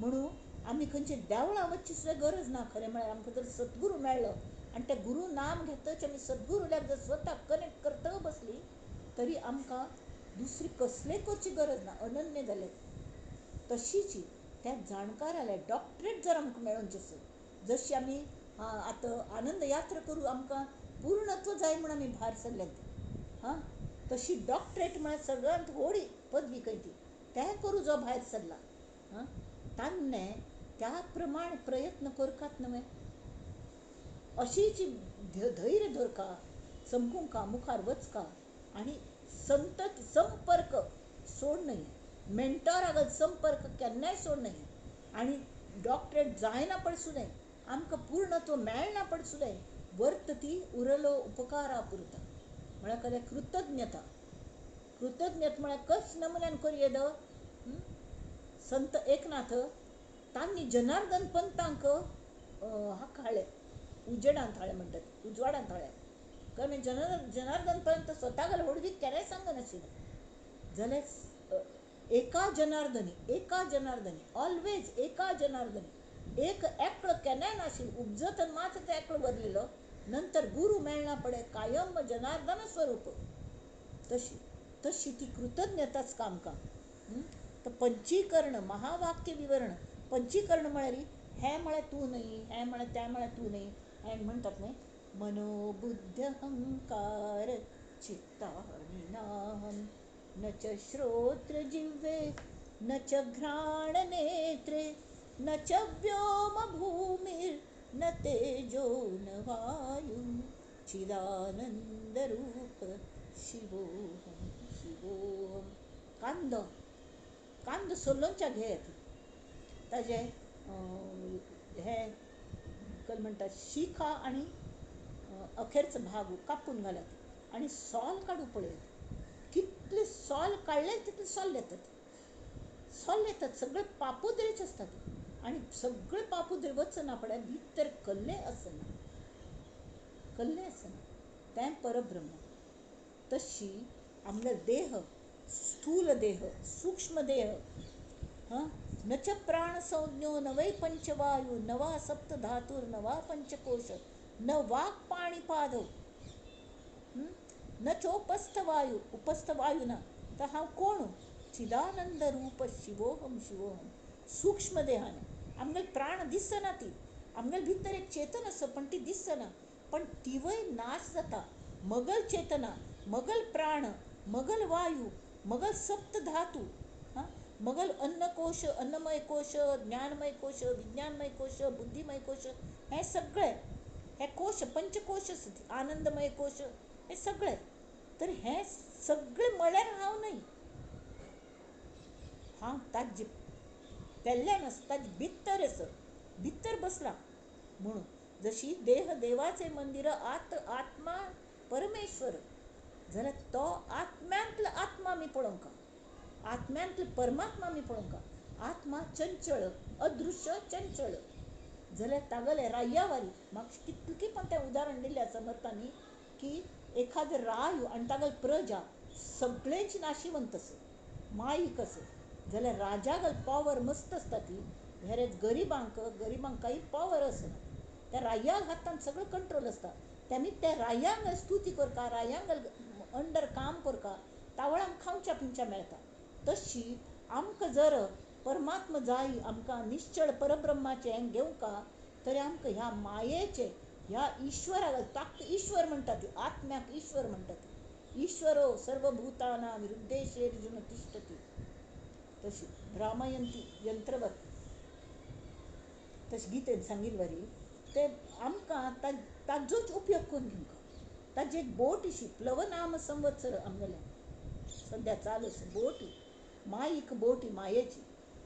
म्हणून आमी खंयचे देवळां वचची सुद्दां गरज ना. खरें म्हळ्यार आमकां जर सद्गुरू मेळ्ळो आनी त्या गुरू नाम घेतच आमी सद्गुरूल्याक जर स्वता कनेक्ट करता बसली तरी आमकां दुसरी कसलेय करची गरज ना. अनन्य जाले. तशीच त्या जाणकाराल्या डॉक्टरेट जर आमकां मेळोवचें आसत, जशी आमी आतां आनंद यात्रा करूं आमकां पूर्णत्व जाय म्हूण आमी भायर सरल्यात, हां, तशी डॉक्टरेट म्हळ्यार सगळ्यांत व्हड पदवी खंय ती, तें करूं जो भायर सरला, हां, तान्ने त्या प्रमाण प्रयत्न करकात न्हय. अशीच धैर्य धरका, चमकूंका, मुखार वचका आनी संतत संपर्क सोड न्हय. मेंटोरागल संपर्क केन्नाय सोड न्हय. आनी डॉक्टरेट जायना पडसूं न्हय, आमकां पूर्णत्व मेळना पडसूं न्हय, वर्त ती उरलो उपकारा पुरता. म्हळ्यार खरें कृतज्ञता. कृतज्ञता म्हळ्यार कस नमुन्यान करूं येद. संत एकनाथ तांणी जनार्दन पंतांक हाका हाडलें, उजेडांत हाडलें म्हणटात, उजवाडांत हाडलें. कारण जनार्दन पंत स्वता घाल व्हडवीक केन्नाय सांगनाशिल्लें. जाल्यार एका जनार्दनी, एका जनार्दनी, ऑलवेज एका जनार्दनी, एक एकलो केन्नाय नाशिल्लो. उपजत मात ते एकलो बरलेलो, नंतर गुरू मेळना पडे कायम जनार्दन स्वरूप. तशी तशी ती कृतज्ञताच कामकां. तर पंचीकरण महावाक्य विवरण. पंचीकरण म्हळ्यार हें म्हळ्यार तूं न्हय, हें म्हळ्यार तें म्हळ्यार तूं न्हय, हें म्हणटात न्हय. मनोबुद्ध अहंकार चित्तानि नाहं, न च श्रोत्र जिह्वे न च घ्राण नेत्रे, न च व्योम भूमिर न तेजो न वायु, चिदानंद रूप शिवोहम शिवोहम. कांदो कांदो सोलोवच्या घेत ताजे हे कल म्हणटात शिखा आनी अखेरचो भाग कापून घालत आनी सोल काडू पळयत. कितले सोल काडले तितले सोल येतात, सोल येतात, सगळे पापुद्रेच आसतात आनी सगळे पापुद्रे वचना पडे भितर कल्ले आसना, कल्ले आसना. तें परब्रह्म. तशी आमगे देह, स्थूल देह, सूक्ष्म देह, हां, न च प्राण संज्ञो न वै पंचवायु, न वा सप्तधातुर न वा पंचकोश, न वाक् पाणिपादौ, न चोपस्थवायु, उपस्थवायु ना. तर हांव कोण? चिदानंद रूप शिवोहम शिवोहम. सूक्ष्म देहाने आमगेले प्राण दिसना, ती आमगेले भितर एक चेतन आसा पण ती दिसना, पण तिवय नाश जाता. मगल चेतना, मगल प्राण, मगल वायू, मगल सप्तधातू, हां, मगल अन्नकोश, अन्नमय कोश, ज्ञानमय कोश, विज्ञानमय कोश, बुद्धिमय कोश, हे सगळे हे कोश, पंचकोश, आनंदमय कोश, हे सगळे. तर हे सगळे म्हळ्यार हांव न्हय, हांव ताजे पेल्ल्यान आसा, ताजे भितर आसा, भितर बसला म्हणून. जशी देह देवाचे मंदिर आत आत्मा परमेश्वर जाल्यार तो आत्म्यांतलो आत्मा आमी पळोवंक, आत्म्यांतलो परमात्मा आमी पळोवंक. आत्मा चंचळ, अदृश्य चंचळ जाल्यार तागेले राय्यावारी म्हाका कितकी पण तें उदाहरण दिल्लें समर्थांनी की एखादो राय आनी तागेली प्रजा सगळेच नाशिवंत आसा, माईक आसा, जाल्यार राजागल पावर मस्त आसता ती, वेरेच गरिबांक गरिबांक कांय पावर आसना. त्या रायाक हातान सगळें कंट्रोल आसता. तेमी त्या रायांक स्तुती करता, रायांक अंडर काम करता, तावळांक खावच्या पिवच्या मेळटा. तशी आमकां जर परमात्मा जाय, आमकां निश्चळ परब्रह्माचें हें घेवंका, तरी आमकां ह्या मायेचें, ह्या ईश्वराक, ताका ईश्वर म्हणटात, आत्म्याक ईश्वर म्हणटात. ईश्वरो सर्वभूतानां हृदयेशेर्जुन तिष्ठति. तशी भ्रामयंती यंत्रवत तशी गीतेन सांगिल्ले वरी ते आमकां ताजोच उपयोग करून घेवंक. ताजी एक बोट अशी प्लवनाम संवत्सर आमगेलें सद्या चालू आसा, बोटी माईक बोटी मायेची.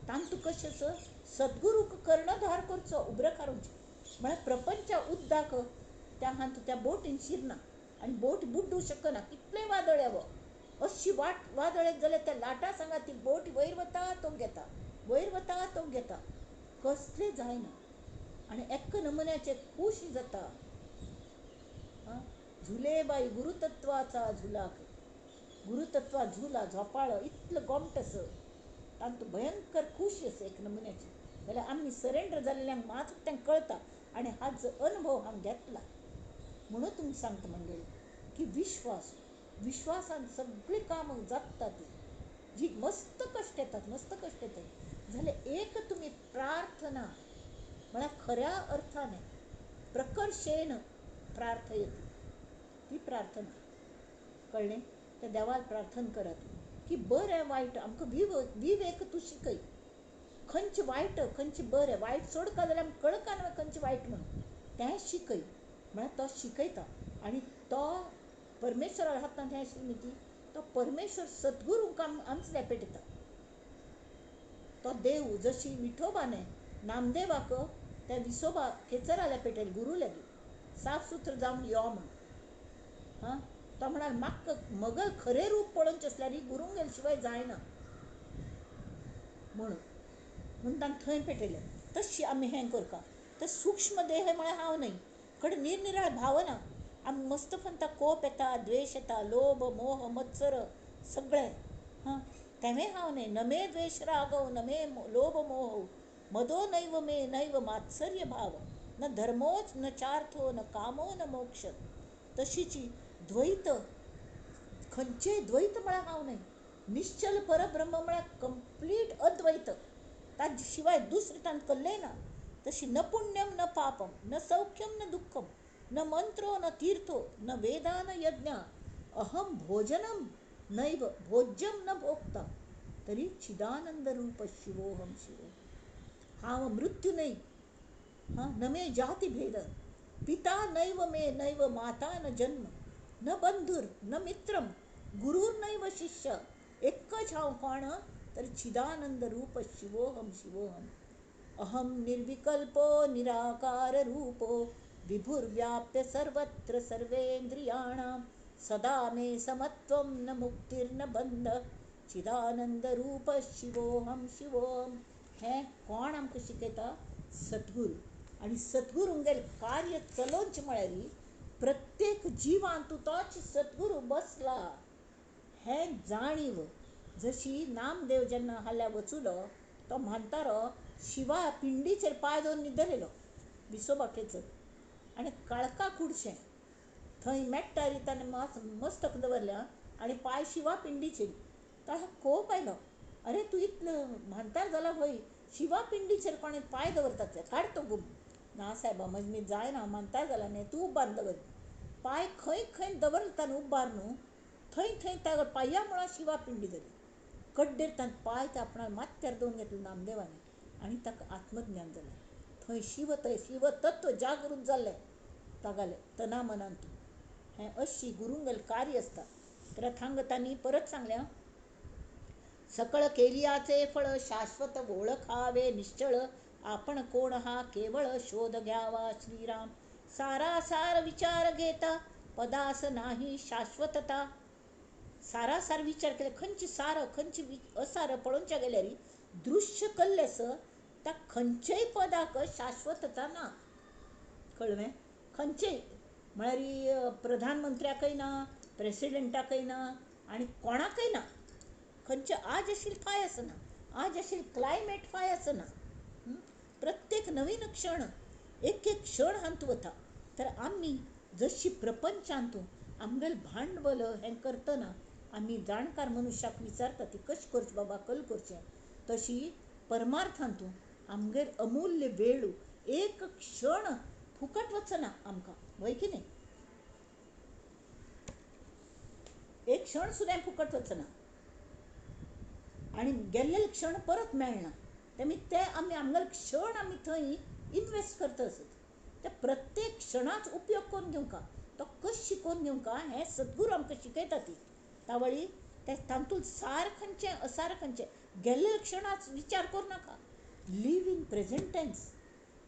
तांतू कशें आसा, सद्गुरूक कर्णधार करचो, उबरो काडुचें म्हळ्यार प्रपंचा उद्दाक त्या हातूंत त्या बोटीन शिरना आनी बोट बुड्डूंक शकना. कितलें वादळ येवो, अशी वाट वादळ येत जाल्यार त्या लाटा सांगा ती बोट वयर वता तो घेता, वयर वता तो घेता, कसलें जायना. आनी एका नमुन्याचें खूश जाता. झुले बाई गुरुतत्वाचा झुलाक, गुरुतत्वा झुला झोपाळो इतलो गोमट आसा, तातूंत भयंकर खुशी आसा एक नमुन्याची. जाल्यार आमी सरेंडर जाल्ल्यांक मात तांकां कळटा आनी हाजो अनुभव हांव घेतला. म्हणून तुमकां सांगता मंडळी की विश्वास, विश्वासान सगळीं कामां जाता ती, जी मस्त कश्ट येतात, मस्त कश्ट येतात. जाल्यार एक तुमी प्रार्थना म्हळ्यार खऱ्या अर्थाने प्रकर्षेन प्रार्थयती, ती प्रार्थना कळ्ळें. त्या देवाक प्रार्थना करात की बरें वायट आमकां विवेक तूं शिकय, खंयचें वायट खंयचें बरें, वायट सोडका जाल्यार आमकां कळका न्हय खंयचें वायट म्हणून, तें शिकय. म्हळ्यार तो शिकयता आनी तो परमेश्वरा हातांत हें आशिल्लें न्ही, तो परमेश्वर सद्गुरूंक आमचें पेटयता. तो देव जशी विठोबाने नामदेवाक त्या विसोबा खेचराल्या पेटयलें, गुरू लागीं साफ सूत्र जावन यो म्हूण. हां, तो म्हणाल म्हाका मगल खरें रूप पळोवचें आसल्यार गुरूंगेल शिवाय जायना म्हणून, म्हणून तांकां थंय पेटयलें. तशी आमी हें करता. तर सूक्ष्म देह म्हळ्यार हांव न्हय, कडेन निरनिराळ भावना आमी मस्त फंता, कोप येता, द्वेश येता, लोभ मोह मत्सर सगळें. हां, तेंवूय हांव न्हय. न मे द्वेश रागव न मे लोभ मोह मदो नैव मे नैव मात्सर्य भाव न धर्मोच न चार्थो न कामो न मोक्ष. तशीची द्वैत, खंयचेय द्वैत म्हळ्यार हांव न्हय. निश्चल परब्रह्म म्हळ्यार कंप्लीट अद्वैत, ताजे शिवाय दुसरें तांकां कल्लें ना. तशी न पुण्यम न पापम न सौख्यम न दुःखम न मंत्रो न तीर्थो न वेदा न यज्ञ अहम भोजनम नैव भोज्यम न भोक्ता तरी चिदानंद रूप शिवोहम शिवो. हांव मृत्यू न्हय, हां, न मे जाती भेद पिता नैव मे नैव माता न जन्म न बंधुर न मित्रम गुरुर्नैव शिष्य एकच हांव कोण तर चिदानंद रूप शिवोहम शिवोहम. अहम निर्विकल्पो निराकार रूपो विभुर्व्याप्य सर्वत्र सर्वेंद्रियाणां सदा मे समत्वं न मुक्तिर्न बंध चिदानंद रूप शिवोहम शिवोहम. हें कोण आमकां शिकयता? सद्गुरू. आनी सद्गुरूंगेलें कार्य चलोवचें म्हळ्यार प्रत्येक जिवांत तोच सद्गुरू बसला हें जाणीव. जशी नामदेव जेन्ना हाल्या वचुलो तो म्हांतारो शिवा पिंडीचेर पांय दवरून न्हिदलेलो विसोबा खेचर आनी काळका कुडशें थंय मेट्टारी ताणें मस्तक दवरलें आनी पांय शिवा पिंडीचेर. ताका कोप आयलो, अरे तूं इतलो म्हांतार जाला वय, शिवा पिंडीचेर कोणें पांय दवरतात काड तो गुम. ना सायबा म्हजे जायना, म्हांतार जाला न्ही, तूं उबार दवर. पांय खंय खंय दवरलो ताणें उबार न्हू, थंय थंय ताका पांया मुळां शिवा पिंडी जाली. कड्डेर ताणें पांय ते आपणा माथ्यार दवरून घेतलो नामदेवान आनी ताका आत्मज्ञान जालें. थंय शिव थंय शिव तत्व जागृत जाल्लें तागालें तना मनांत. हें अशी गुरूंगेलें कार्य आसता. तर थांग तांणी परत सांगलें, सकळ केलियाचे फळ शाश्वत ओळखावे निश्चळ आपण कोण हा केवळ शोध घ्यावा श्रीराम. सारासार विचार घेता पदास नाही शाश्वतता. सारासार विचार केले, खंयची सार खंयची असार पळोवच्या गेल्यार दृश्य कल्लें आसा त्या खंयचेय पदाक शाश्वतता ना. कळ्ळें? खंयचेय म्हळ्यार प्रधानमंत्र्याकय ना, प्रेसिडेंटाकय ना, आनी कोणाकय ना. खंयचे आज आशिल्लें फाय आसना, आज आशिल्लें क्लायमेट फाय आसना. प्रत्येक नवीन क्षण, एक एक क्षण हातूंत वता. तर आमी जशी प्रपंचांतू आमगेलें भांडवल हें करतना आमी जाणकार मनुष्याक विचारता ती कशें करचें बाबा, कल करचें, तशी परमार्थांतू आमगेर अमूल्य वेळ एक क्षण फुकट वचना आमकां, वय की न्ही? एक क्षण सुद्दां फुकट वचना आनी गेल्ले क्षण परत मेळना. ते आमी आमगेले क्षण आमी थंय इनवेस्ट करता आसत. ते प्रत्येक क्षणाच उपयोग करून घेवंका, तो कशें शिकोवन घेवंका हें सद्गुरू आमकां शिकयता. ती तावळी ते तातूंत सार खंयचें असार खंयचें, गेल्ले क्षणाच विचार करूं नाका. Live in present tense,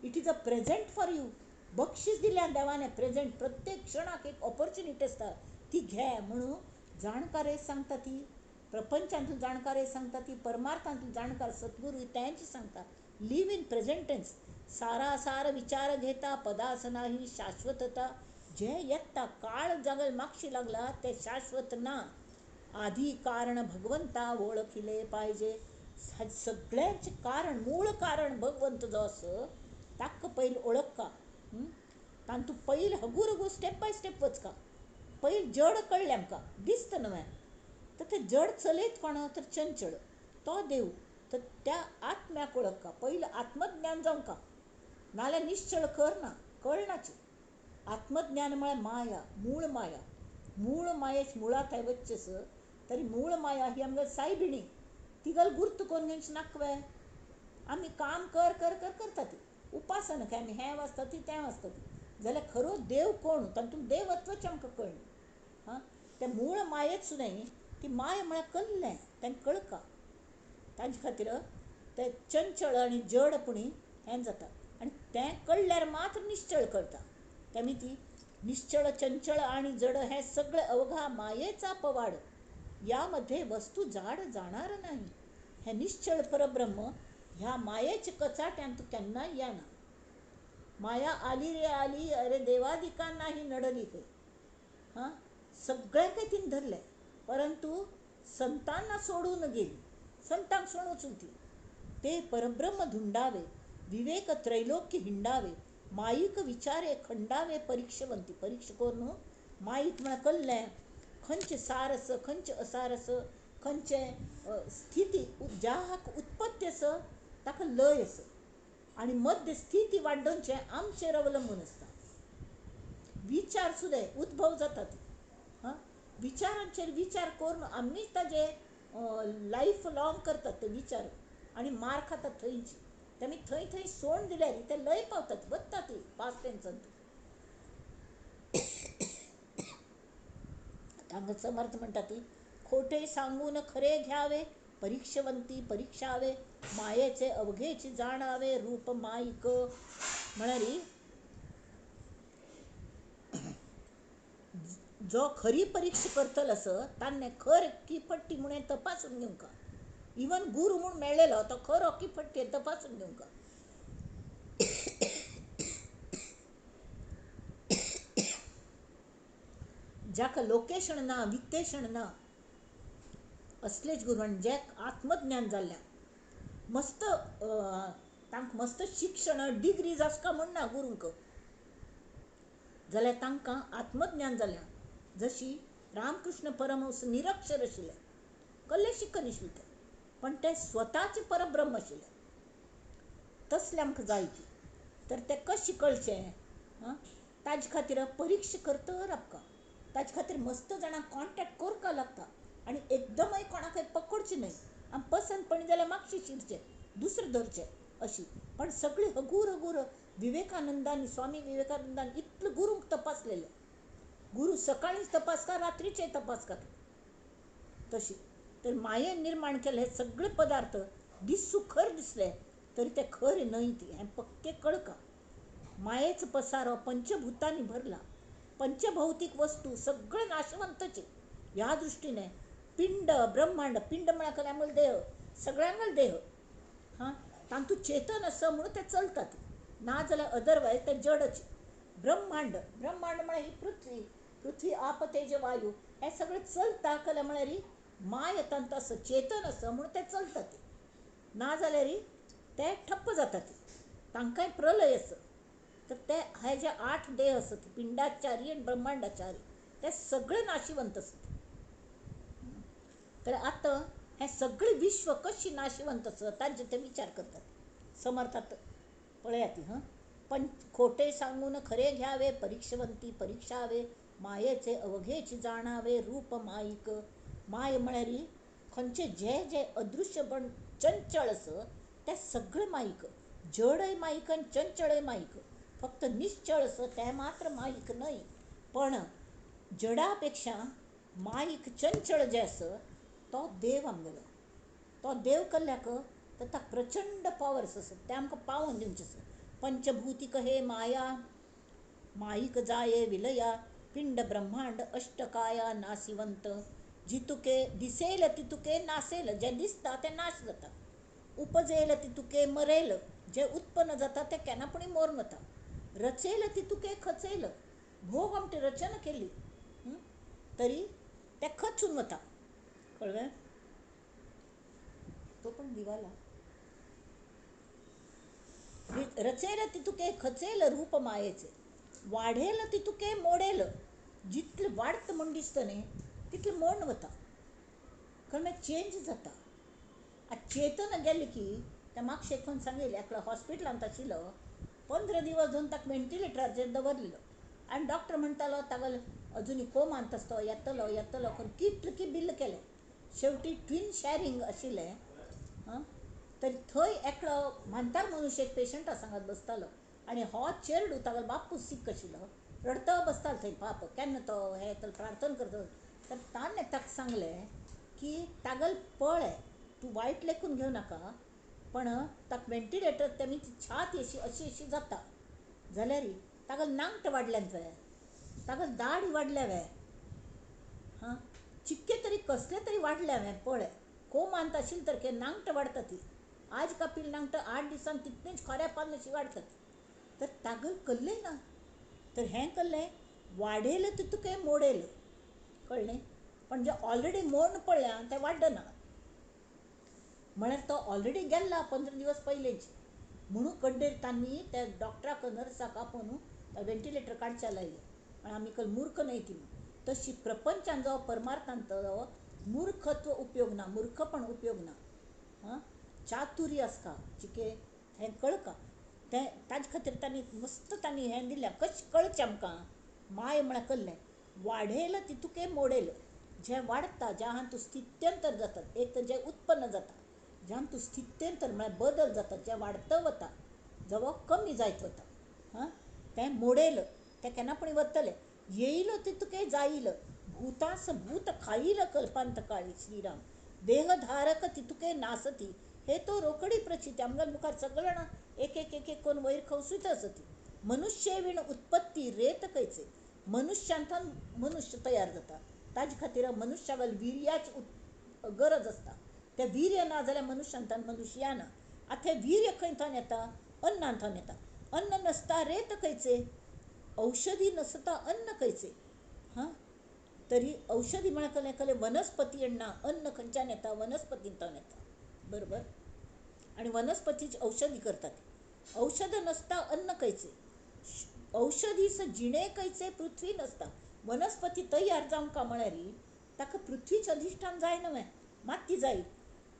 it is a present for you. बक्षीस दिल्या देवाने प्रेजेंट, प्रत्येक क्षणाक एक ऑपॉर्च्युनिटी आसता ती घे म्हणून जाणकारय सांगता ती, प्रपंचांतून जाणकारय सांगता ती, परमार्थांतून जाणकार सद्गुरू तेंच सांगता. Live in present tense. सारासार विचार घेता पदास नाही शाश्वतता. जे येता काळ जागल मागशी लागला ते शाश्वत ना. आधी कारण भगवंता ओळखिले पाहिजे. सगळ्यांचे कारण, मूळ कारण भगवंत जो आसा ताका पयलीं ओळखका. तांतू पयलीं हगूर हगूर स्टेप बाय स्टेप वचका. पयलीं जड कळ्ळें आमकां, दिसता न्हय, तर तें जड चलयत कोण तर चंचळ तो देव. तर त्या आत्म्याक ओळखका पयलीं, आत्मज्ञान जावंका, नाल्यार निश्चळ कर ना, कळनाची. आत्मज्ञान म्हळ्यार माया, मूळ माया. मूळ मायेच मुळां थंय वचचें आसा तरी मूळ माया ही आमगे सायबिणी, ती गल गुर्त करून घेवची नाकवे. आमी काम कर कर कर करता ती उपासना, काय आमी हें वाचता ती तें वाचता ती, जाल्यार खरो देव कोण तातूंत देवत्वच आमकां कळना. हां, तें मूळ मायेच न्हय, ती माया म्हळ्यार कल्लें, तांकां कळका. तांचे खातीर तें चंचळ आनी जड पुणी हें जाता, आनी तें कळ्ळ्यार मात्र निश्चळ करता. तेमी ती निश्चळ चंचळ आणि जड हे सगळे अवघा मायेचा पवाड, यामध्ये वस्तू जाड जाणार नाही. हे निश्चळ परब्रह्म ह्या मायेच्या कचाट्यांत केन्नाय येना. माया आली रे आली, अरे देवादिकांनाही नडली खंय. हां, सगळ्यांकय तिने धरले, परंतु संतांना सोडून गेली, संतांक सोडून वचून ती. ते परब्रह्म धुंडावे, विवेक त्रैलोक्य हिंडावे, माईक विचारे खंडावे परीक्षवंती. परीक्षा करून माईक म्हळ्यार कल्लें, खंयचें सार आसा खंयचें असार आसा, खंयचें स्थिती ज्याक उत्पत्ती आसा ताका लय आसा, आनी मध्य स्थिती वाडोवचें आमचेर अवलंबून आसता. विचार सुद्दां उद्भव जातात. हां, विचारांचेर विचार करून आमीच ताजे लायफ लॉंग करतात ते विचार, आनी मार खातात थंयची. ते आमी थंय थंय सोड दिल्यार ते लय पावतात, वता ती पास्ट टेन्सान. हांगा समर्थ म्हणटा ती खोटे सांगून खरे घ्यावे, परीक्षवंती परीक्षावे, मायेचे अवघेची जाणावे रूप माईक. म्हळ्यार जो खरी परीक्षा करतलो आसा ताणें खर की फट्टी म्हणून तपासून घेवंका. इवन गुरू म्हूण मेळ्ळेलो तो खरो की फट्टी तपासून घेवंका. जाका लोकेशन ना वित्तेशण ना असलेच गुरू, आनी ज्याक आत्मज्ञान जाल्ल्या मस्त तांकां मस्त शिक्षण डिग्रीज आसका म्हण ना गुरूंक, जाल्यार तांकां आत्मज्ञान जाल्या. जशी रामकृष्ण परमहंस निरक्षर आशिल्ले, कसलें शिकनाशिल्ले ते, पण ते स्वताचे परब्रह्म आशिल्ले. तसलें आमकां जाय ती. तर तें कशें कळचें? हां, ताजे खातीर परीक्षा करतर आमकां ताजे खातीर मस्त जाणांक कॉन्टेक्ट करपाक लागता, आनी एकदमय कोणाकय पकडचें न्हय. आमी पसंत पडली जाल्यार मातशें शिरचें, दुसरें धरचें अशी. पण सगळीं हगूर हगूर विवेकानंदान, स्वामी विवेकानंदान इतले गुरूंक तपासलेले. गुरू सकाळींच तपासता, रात्रीचे तपासता. तशी तर मायेन निर्माण केले हे सगळे पदार्थ दिसूं खर दिसले तरी ते खरे न्हय ती, हें पक्कें कळका. मायेच पसारो पंचभूतांनी भरला, पंचभौतिक वस्तू सगळें नाशवंतचे. ह्या दृश्टीने पिंड ब्रह्मांड, पिंड म्हळ्यार कसलें आमगेलो देह, सगळ्यांगेलो देह हां, तांतूत चेतन आसा म्हणून ते चलतात, ना जाल्यार अदरवायज ते जडच. ब्रह्मांड, ब्रह्मांड म्हळ्यार ही पृथ्वी, पृथ्वी आप तेज वायू हे सगळें चलता कलें म्हळ्यार माय तांतूत आसा, चेतन आसा म्हणून ते चलतात, ना जाल्यार ते ठप्प जातात, तांकांय प्रलय आसा. तर ते हे जे 8 देह आसत, पिंडाचारी आनी ब्रह्मांडाचारी, ते सगळे नाशिवंत आसत. तर आतां हें सगळें विश्व कशें नाशिवंत आसा तांचे ते विचार करतात. समर्थात पळयात हां, पण खोटे सांगून खरे घ्यावे, परीक्षवंती परीक्षावे, मायेचे अवघेच जाणावे, रूप माईक. माय म्हळ्यार खंयचे जे जे अदृश्य पण चंचळ आसा तें सगळें माईक, जडय माईक आनी चंचळय माईक, फक्त निश्चळ आसा तें मात्र माईक न्हय. पण जडा पेक्षा माईक चंचळ जें आसा तो देव आमगेलो. तो देव कल्ल्याक तर ताका प्रचंड पावर्स आसा, तें आमकां पावोवन दिवचें आसा. पंचभूतिक हे माया, माईक जाये विलया, पिंड ब्रह्मांड अष्टकाया नासिवंत, जितुके दिसेल तितुके नासेल, जें दिसता तें नाश जाता, उपजेल तितुके मरेल, जें उत्पन्न जाता तें केन्ना पुणी मोरून वता, रचेल तितुके खचेल, भोग आमटी रचना केली तरी तें खचून वता. कळ्ळें? तो पण दिवाला. रचेल तितुके खचेल रूप मायेचे, वाढेल तितुके मोडेल, जितलें वाडत म्हूण दिसता न्ही तितलें मोडून वता, कारण मागीर चेंज जाता. आतां चेतन गेलें की त्या मागशेक कोण सांगिल्लें, एकलो हॉस्पिटलांत आशिल्लो, 15 दिवस धरून ताका व्हेंटिलेटराचेर दवरलेलो आनी डॉक्टर म्हणटालो तागेलो अजुनूय कोमांत आसा तो, येतलो येतलो करून कितलें की बिल्ल केलें. शेवटी ट्विन शॅरींग आशिल्लें हां, तरी थंय एकलो म्हातार मनीस एक पेशंटा सांगात बसतालो आनी हो चेरडू तागेलो बापूस सीक आशिल्लो, रडत बसतालो थंय, पाप केन्ना तो हें येतलो प्रार्थना करतलो. तर ताणें ताका सांगलें की तागेलो पळय तूं वायट लेखून घेवं नाका, पण ताका व्हेंटिलेटर तेमी छाती अशी अशी अशी जाता जाल्यार तागेलो नांगट वाडल्यान वे, तागेलो दाडी वाडल्या वे, हां चिक्के तरी कसले तरी वाडल्या वे, पळय कोमांत आशिल्ले तर नांगट वाडटा ती, आज कापील नांगट 8 दिसान तितलेंच खोऱ्या पान अशी वाडटा ती. तर तागेल कल्लें ना, तर हें कल्लें वाडयलें तितुके मोडयलें, कळ्ळें? पण जें ऑलरेडी मोडून पडल्या तें वाडना, म्हळ्यार तो ऑलरेडी गेल्ला 15 दिवस पयलींच. म्हणून कड्डेर तांणी त्या डॉक्टराक नर्साक आपोवन व्हेंटिलेटर काडचें लायलें. पण आमी कल मूर्ख न्हय ती. तशी प्रपंचान जावं परमार्थांत जावं मूर्खत्व उपयोग ना, मूर्खपण उपयोग ना. हां, चातुर्य आसता चिके हें कळका, तें ताजे खातीर तांणी मस्त तांणी हें दिलें कशें कळचें आमकां. माय म्हळ्यार कल्लें वाडयलें तितुके मोडयलें, जें वाडटा ज्या हातूंत स्थित्यंतर जाता, एक तर जें उत्पन्न जाता ज्या हातूंत स्थित्यंतर म्हळ्यार बदल जाता, जें वाडत वता जावं कमी जायत वता, हां तें मोडयलें तें केन्ना पूण वतलें. येयलो तितुके जाईल, भूतास भूत खाईल कल्पांत काळी श्रीराम, देहधारक तितुके नासती, हे तो रोखडी प्रचिती. आमगेल्या मुखार सगळें जाणां एक एक एक एक करून वयर खवसूत आसती. मनुष्य विण उत्पत्ती रेत खंयचे, मनुष्यांतल्यान मनुष्य तयार जाता, ताजे खातीर मनुष्याक वीर्याची गरज आसता. तें वीर्य ना जाल्यार मनुष्यांतल्यान मनुष्य येना. आतां हें वीर्य खंयच्यान येता? अन्नांतल्यान येता. अन्न नसता रेत खंयचे, औषधी नसता अन्न खंयचे. हां, तरी औषधी म्हळ्यार कसलें कसलें वनस्पती ना, अन्न खंयच्यान येता? वनस्पतींतल्यान येता, बरोबर? आनी वनस्पतीची औषधी करतात. औषध नसता अन्न खंयचे, औषधीस जिणे खंयचे पृथ्वी नसता. वनस्पती तयार जावंक म्हळ्यार ताका पृथ्वीचें अधिश्ठान जाय न्हय, माती जाय.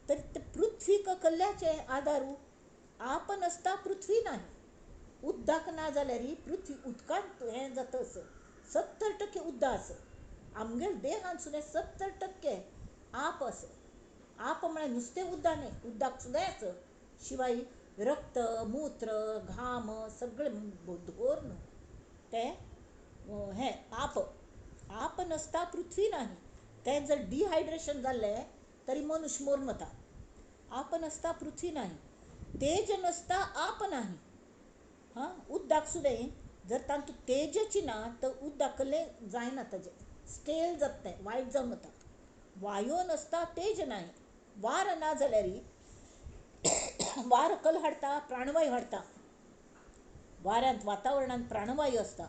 तर ते पृथ्वीक कल्ल्याचें आदारू आप नसता पृथ्वी नाही. उदक ना जाल्यार पृथ्वी उदकांत हें जाता असं 70% उदक आसा आमगेल्या देहांत सुद्दां 70% आप आसा. आप म्हळ्यार नुस्तें उदक न्हय, उदक सुद्दां आसा, शिवाय रक्त मूत्र घाम सगळें धोर न्हू तें हें आप. आप नसता पृथ्वी नाही. तें जर डिहायड्रेशन जाल्लें तरी मनुष्य मरून वता. आप नसता पृथ्वी नाही, तेज नसता आप नाही. हां, उदक सुद्दां जर तातूंत तेजच ना तर उदक कसलें जायना, ताजें स्टेल जाता, तें वायट जावन वता. वायो नासता तेज नाय, वार ना जाल्यार वार कल हाडटा, प्राणवायू हाडटा. वाऱ्यांत वातावरणांत प्राणवायू आसता.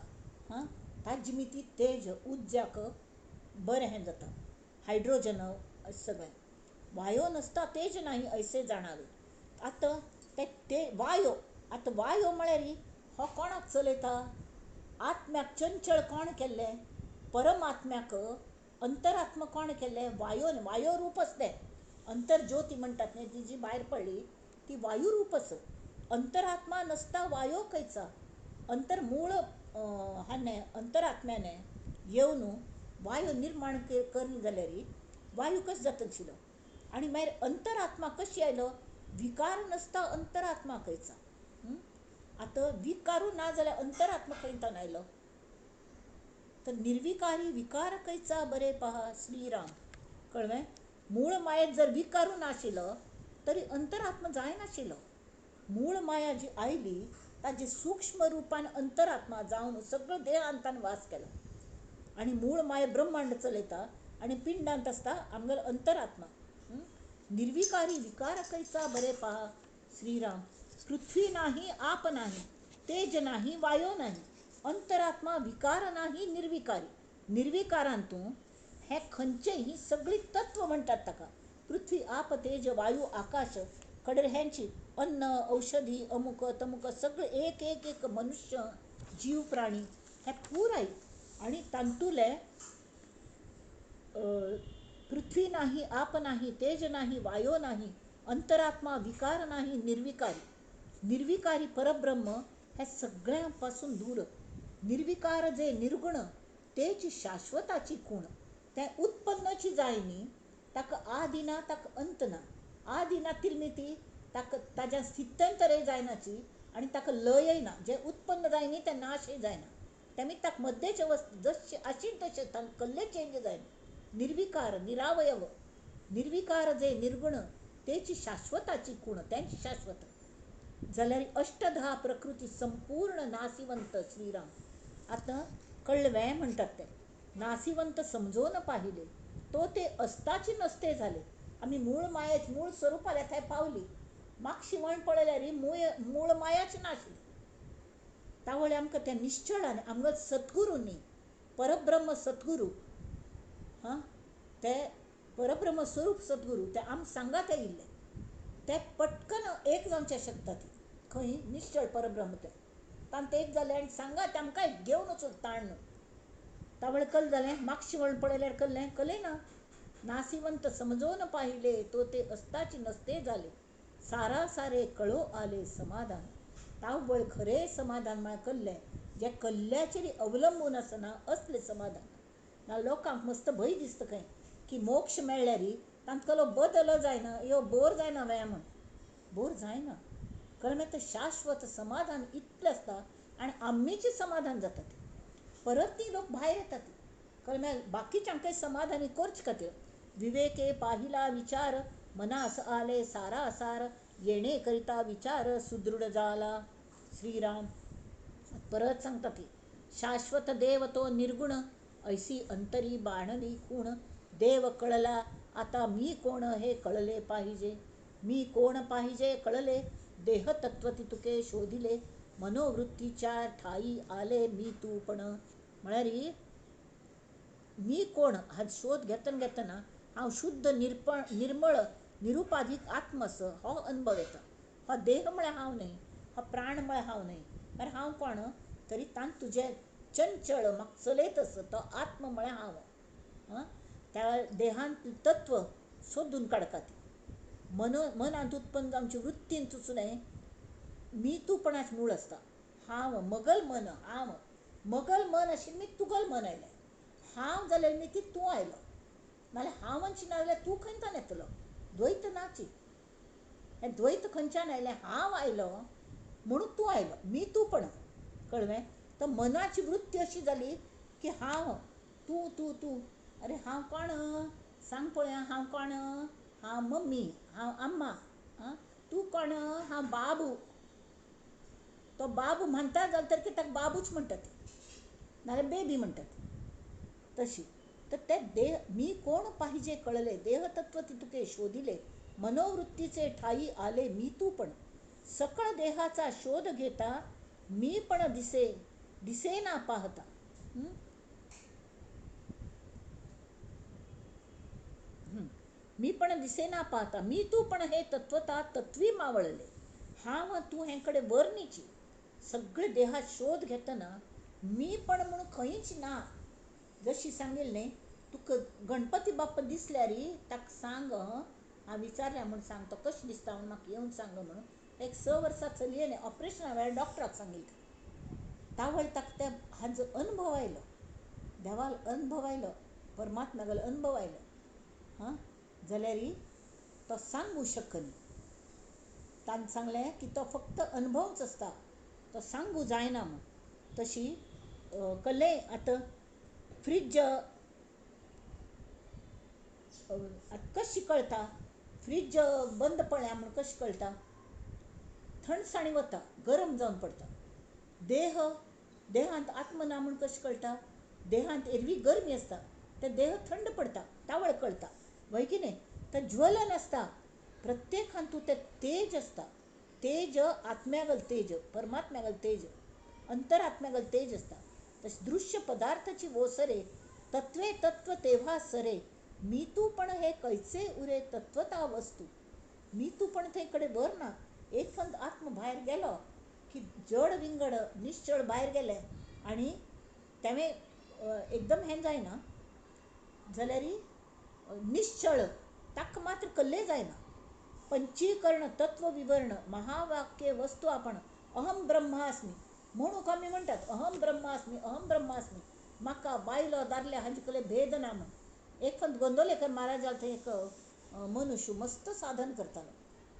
हां, ताजी मिती तेज उज्जाक बरें हें जाता, हायड्रोजन सगळें. वायो नासता तेज नाही ऐसे जाणावे. आतां ते वायो, आतां वायो म्हळ्यार हो कोणाक चलयता? आत्म्याक चंचळ कोण केल्लें? परमात्म्याक अंतरात्मा कोण केल्लें? वायोन. वायो रूप आसलें अंतर्ज्योती म्हणटात न्ही, ती जी भायर पडली ती वायू रूप आसा. अंतरात्मा नसता वायो खंयचा. अंतर मूळ हाणे अंतरात्म्याने येवन वायू निर्माण करली जाल्यार वायू कशें जाता आशिल्लो? आनी मागीर अंतरात्मा कशी आयलो? विकार नसता अंतरात्मा खंयचा. आतां विकारू ना जाल्यार अंतरात्मा खंयच्यान आयलो? तर निर्विकारी विकार खंयचा बरे पहा श्रीराम. कळ्ळें? मूळ मायेत जर विकारू नाशिल्लो तरी अंतरात्मा जायनाशिल्लो. मूळ माया जी आयली ताजी सूक्ष्म रुपान अंतरात्मा जावन सगळो देहांतान वास केलो. आनी मूळ माया ब्रह्मांड चलयता आनी पिंडांत आसता आमगेलो अंतरात्मा. निर्विकारी विकार खंयचा बरे पहा श्रीराम. पृथ्वी नाही आप नाही तेज नाही वायो नाही, अंतरात्मा विकार नाही निर्विकारी. निर्विकारांतू हे खंयचे ही सगळी तत्व म्हणटात ताका. पृथ्वी आप तेज वायू आकाश कडेन हेंची अन्न औषधी अमुक तमुक सगळे एक एक एक मनुष्य जीव प्राणी हे पुराय. आनी तांतुले पृथ्वी नाही आप नाही तेज नाही वायो नाही, अंतरात्मा विकार नाही निर्विकारी. निर्विकारी परब्रह्म हे सगळ्यां पासून दूर. निर्विकार जे निर्गुण तेची शाश्वताची खूण. तें उत्पन्नची जाय न्ही, ताका आदी ना ताका अंत ना. आदी ना निर्मिती ताका ताज्या स्थित्यंतरय जायनाची आनी ताका लयय ना. जें उत्पन्न जाय न्ही तें नाशय जायना. तेमी ताका मद्देचे वस्त जशें आशिल्लें तशें तांकां कसलें चेंज जायना. निर्विकार निरावयव निर्विकार जे निर्गुण तेची शाश्वताची खूण, तेंची शाश्वत. जाल्यार अष्टधा प्रकृती संपूर्ण नासिवंत श्रीराम. आतां कळ्ळें म्हणटात ते नासिवंत समजून पाहिले तो ते असताची नसते झाले. आमी मूळ मायेच मूळ स्वरुपाल्या थंय पावली. मागशी वण पळयल्यार मूळ मायाच नाशिल्ली. तावळे आमकां तें निश्चळ आनी आमकां सद्गुरूंनी परब्रह्म सद्गुरू, हां, ते परब्रह्म स्वरूप सद्गुरू ते आम सांगात आयिल्ले ते पटकन एक जावचें शकता. ती खंय निश्चळ परब्रह्म तें तांत एक जालें आनी सांगात आमकां घेवन वचून ताण न्हू. तावळ कल जालें मागशी वण पळयल्यार कल्लें कलय ना. नासिवंत समजून पाहिले तो ते असताची नसते झाले. सारा सारे कळो आले समाधान. तावळ खरें समाधान म्हळ्यार कल्लें जें कल्ल्याचेर अवलंबून आसना असलें समाधान ना. लोकांक मस्त भंय दिसता खंय की मोक्ष मेळ्ळ्यार तांकां बदल जायना, यो बोर जायना व्हय म्हूण. बोर जायना. कारण तें शाश्वत समाधान इतलें आसता आनी आमीचें समाधान जाता. तें परत ती लोक भायर येतात. कारण बाकीच्यांकय समाधानी करचे खातीर विवेके पाहिला विचार मनास आले सारा सार येणे करिता विचार सुदृढ जाला श्रीराम. परत सांगता ती शाश्वत देव तो निर्गुण ऐसी अंतरी बाणली खूण. देव कळला आता मी कोण हे कळले पाहिजे. मी कोण पाहिजे कळले देह तत्व तितुके शोधिले मनोवृत्तीच्या ठाई आले मी तू पण. म्हळ्यार मी कोण हा शोध घेतना घेतना हांव शुद्ध निर्पण निर्मळ निरुपाधीक आत्म आसा हो अनुभव येता. हो देह म्हळ्यार हांव न्हय, हो प्राण म्हळ्यार हांव न्हय, मागीर हांव कोण? तरी तांत तुजें चंचळ म्हाका चलयत आसा तो आत्म म्हळ्यार हांव. आं, त्या देहांत तत्व सोदून काडपा ती मनांत उत्पन्न जावची वृत्तींत सुद्दां मी तूपणाच मूळ आसता. हांव मगल मन, हांव मगल मन आशिल्लें मी तुगल मन आयलें. हांव जाल्यार मी ती तूं आयलो. नाल्यार हांव अंशी ना जाल्यार तूं खंयच्यान येतलो? द्वैत नाची. हें द्वैत खंयच्यान आयलें? हांव आयलो म्हणून तूं आयलो, मी तूं पण. कळ्ळें? तर मनाची वृत्ती अशी जाली की हांव तूं तूं तूं. अरे हांव कोण सांग पळोवया, हांव कोण? हांव मम्मी, हांव अम्मा. आं, तूं कोण? हांव बाबू. तो बाबू म्हणटा जाल्यार तर ताका बाबूच म्हणटात, नाजाल्यार बेबी म्हणटात. तशी तर ते देह मी कोण पाहिजे कळले, देहतत्व तितुके शोधिले, मनोवृत्तीचे ठाई आले मी तू पण, सकळ देहाचा शोध घेता मी पण दिसे दिसेना पाहता. मी पण दिसेना पाहता मी तू पण हे तत्वता तत्वी मावळले. हांव तूं हे कडेन वर्णीची सगळे देहा शोध घेतना मी पण म्हणून खंयच ना. जशी सांगिल्लें न्ही तुका गणपती बाप्पा दिसल्यार ताका सांग हांव विचारल्या म्हूण सांग, तो कशें दिसता म्हणून म्हाका येवन सांग म्हणून. एक 6 वर्सां चलयेन ऑपरेशना वेळार डॉक्टराक सांगिल्लें. तावळ ताका ते हाजो अनुभव आयलो, देवालो अनुभव आयलो, परमात्म्यागेलो अनुभव आयलो. हां जाल्यार तो सांगू शकना. ताणें सांगलें की तो फक्त अनुभवच आसता, तो सांगू जायना म्हूण. तशी कल्ले आतां फ्रिज कशी कळटा, फ्रिज बंद पडल्या म्हूण कशें कळटा? थंडसाणी वता, गरम जावन पडटा. देह देहांत आत्म ना म्हूण कशें कळटा? देहांत एरवी गरमी आसता, ते देह थंड पडटा, तावळ कळटा, वय की न्ही? तर ज्वलन आसता प्रत्येक हातूंत, तें तेज आसता. तेज आत्म्यागल तेज, परमात्म्यागल तेज, अंतरात्म्यागल तेज आसता. तशें दृश्य पदार्थाची वोसरे तत्वे तत्व तेव्हा सरे, मी तू पण हे कैचे उरे तत्वता वस्तू. मी तू पण थंय कडेन वर ना. एक फंद आत्म भायर गेलो की जड विंगड निश्चळ भायर गेले आनी तेवें एकदम हें जायना जाल्यार निश्चळ ताका मात्र कल्ले जायना. पंचीकरण तत्व विवरण महावाक्य वस्तू आपण अहम ब्रह्मास्मी म्हणून आमी म्हणटात, अहम ब्रह्मास्मी अहम ब्रह्मास्मी. म्हाका बायलो दादले हांचे कडेन भेद ना म्हूण. एक फक्त गोंदवलेकर महाराजाल थंय एक मनुष्य मस्त साधन करतालो.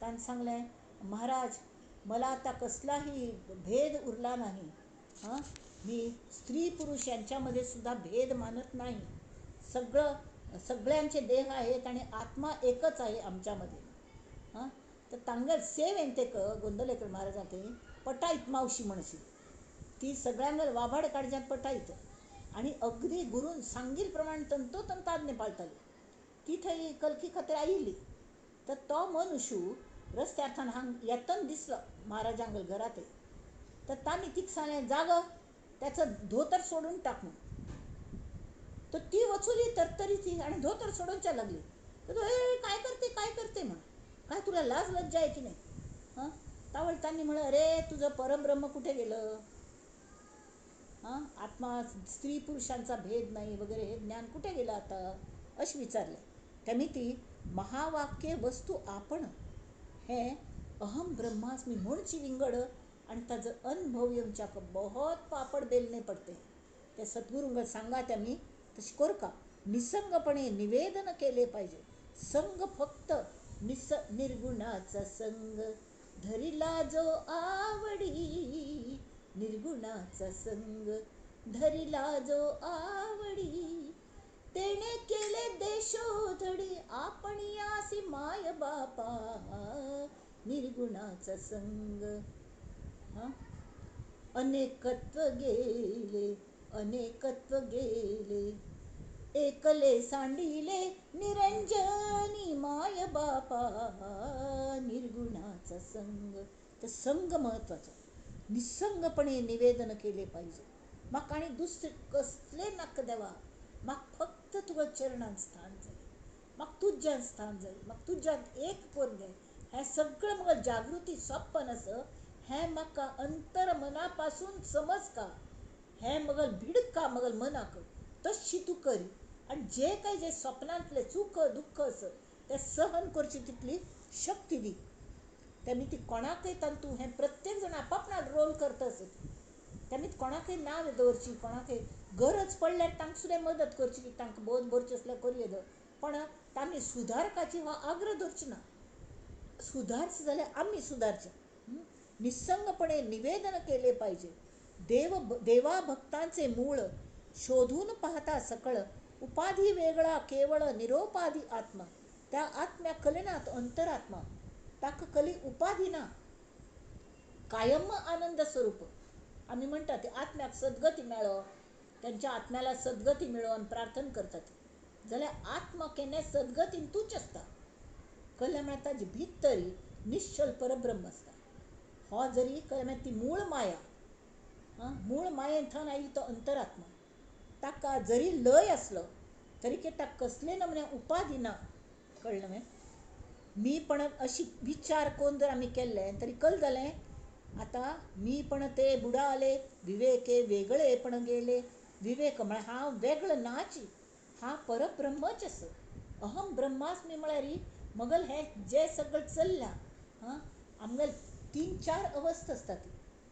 ताणें सांगलें, महाराज मला आता कसलाही भेद उरला नाही. हां मी स्त्री पुरुष यांच्यामध्ये सुद्धा भेद मानत नाही. सगळं सगळ्यांचे देह आहेत आणि आत्मा एकच आहे आमच्यामध्ये. हां तर तांगल सेम ते गोंदवलेकर महाराजां थंय पटायत मावशी म्हणशी ती सगळ्यांगल वाभाड काडच्यात पटायत आनी अगदी गुरून सांगील प्रमाण तंतोतंत आज्ञा पाळटाली. ती थंय कलकी खातीर आयिल्ली. तर तो मनुष्य रस्त्यार थावन हांग येतना दिसलो महाराजांगल घरात. तर तांणी तिका सांगलें, जाग त्याचं धोतर सोडून टाक म्हणून. तर ती वचुली तरतरी ती आणि धोतर सोडूनच्या लागली. तर तो ए काय करते काय करते म्हण, काय तुला लाज लज्जा आहे की नाही? हां तावळ तांणी म्हणलं, अरे तुझं परब्रह्म कुठे गेलं? हां आत्मा स्त्री पुरुषांचा भेद नाही वगैरे हे ज्ञान कुठे गेलं आता, अशें विचारलें. त्यांनी ती महावाक्य वस्तू आपण हे अहम ब्रह्मास्मी म्हणची विंगड आणि ताजो अनुभव येवच्याक बहुत पापड बेलने पडते. ते सद्गुरूंक सांगा त्यांनी तशें करका. निसंगपणे निवेदन केले पाहिजे. संग फक्त निर्गुणाचा संग धरिला जो आवडी, निर्गुणाचा संग धरिला जो आवडी, तेणे केले देशोधडी आपण यासी माय बापा, निर्गुणाचा संग. हां अनेकत्व गेले अनेकत्व गेले, एकले सांडिले निरंजनी माय बापा, निर्गुणाचा संग. तर संग महत्वाचा. निसंगपणे निवेदन केले पाहिजे. म्हाका आनी दुसरे कसले नाका देवा, म्हाका फक्त तुका चरणान स्थान जाय, म्हाका तुज्यान स्थान जाय, म्हाका तुज्यान एक करून जाय. हें सगळें म्हाका जागृती सपन आसा, हें म्हाका अंतर मना पासून समज का, हें मगल भिडका मगल मनाक तशी तूं करी. आनी जे काय जे सपनांतलें चूक दुख्ख आसा तें सहन करची तितली शक्ती दी. तेमी ती कोणाकय तातूंत हें प्रत्येक जाण आपापणान रोल करता आसत. तेमी कोणाकय नांव दवरची, कोणाकय गरज पडल्यार तांकां सुद्दां मदत करची, तांकां बोध भरची आसल्यार करूं येता, पण तांणी सुधारकाची हो आग्रह धरचो ना. सुधारचें जाल्यार आमी सुधारचें. निसंगपणे निवेदन केले पाहिजे. देव देवा भक्तांचे मूळ शोधून पाहता सकळ, उपाधी वेगळा केवळ निरोपाधी आत्मा. त्या आत्म्या कलेनात अंतरात्मा, ताका कली उपाधी ना. कायम आनंद स्वरूप. आमी म्हणटात ते आत्म्याक सद्गती मेळो, त्यांच्या आत्म्याला सद्गती मेळोवन प्रार्थना करतात, जाल्यार आत्मा केन्नाय सद्गतींतूच आसता. कळ्ळें म्हळ्यार ताजे भितर निश्चल परब्रह्म आसता. हो जरी कळ्ळें म्हळ्यार ती मूळ माया, मूळ मायेंतल्यान आयली तो अंतरात्मा. ताका जरी लय आसलो तरी ताका कसले नमने उपाधी ना. कळ्ळें न्हय? मी पण अशी विचार कोण जर आमी केल्ले तरी कल जालें आतां मी पण ते बुडाले विवेके वेगळे पण गेले. विवेक म्हळ्यार हांव वेगळो नाच, हांव परब्रह्मच आसा. अहम ब्रह्मास्मी म्हळ्यार मगल हें जें सगळें चल्लां, हां, आमगेले 3-4 अवस्था आसतात.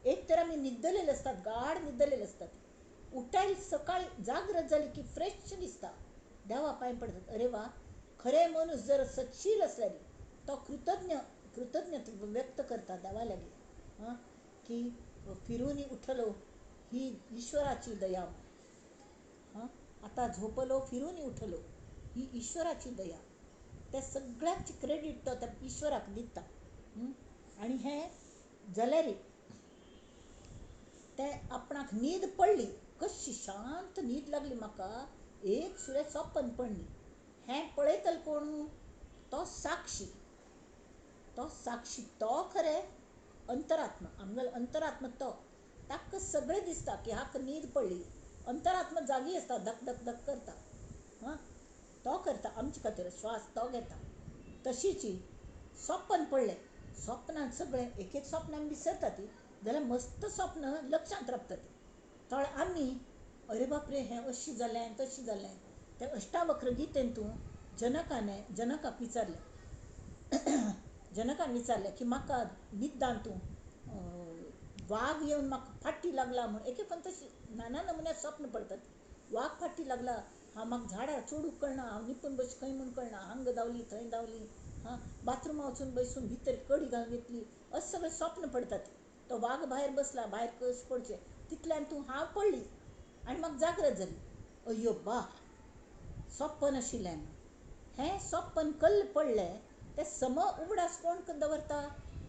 एक तर आमी न्हिदलेले आसतात, गाढ न्हिदलेले आसतात. उठायल सकाळी जागृत जाली की फ्रेश दिसता, देवा पांय पडतात, अरे वा. खरें मनीस जर सतशील आसल्यार तो कृतज्ञ कृतज्ञ व्यक्त करता देवा लागीं, हां, की फिरून उठलो ही ईश्वराची दया, हां, आतां झोपलो फिरून उठलो ही ईश्वराची दया. त्या सगळ्यांची क्रेडीट तो त्या ईश्वराक दिता. आनी हें जाल्यार तें आपणाक न्हीद पडली, कशी शांत न्हीद लागली म्हाका, एक सुरें सपन पडली. हें पळयतलो कोण? तो साक्षी. तो साक्षी तो खरें अंतरात्मा, आमगेलो अंतरात्मा तो. ताका सगळें दिसता की हाका न्हीद पडली. अंतरात्मा जागी आसता, धक धक धक करता, हां, तो करता आमचे खातीर, श्वास तो घेता. तशीच सपन पडलें, सपनान सगळें एक एक सपन आमी विसरता ती, जाल्यार मस्त सपन लक्षांत रावता ती. थोडे आमी अरे बापरे हें अशें जालें तशें जालें. ते अष्टावक्र गीतेन तूं जनकाने जनकाक विचारलें, जनकान विचारलें की म्हाका न्हिदान तूं वाग येवन म्हाका फाटी लागला म्हूण. एक एक तशी नाना नमुन्यात स्वप्न पडतात. वाग फाटी लागला, हांव म्हाका झाडार चडूंक कळना, हांव निपून बस खंय म्हूण कळना, हांगा धांवली थंय धांवली, हां, बाथरुमा वचून बसून भितर कडी घालून घेतली, अशें सगळें स्वप्न पडतात. तो वाग भायर बसला, भायर कशें पडचें तितल्यान तूं हांव पडली आनी म्हाका जागृत जाली, अय्यो बा सपन आशिल्लें. हें सपन कल्ल पडलें तें सम उगडास कोण दवरता?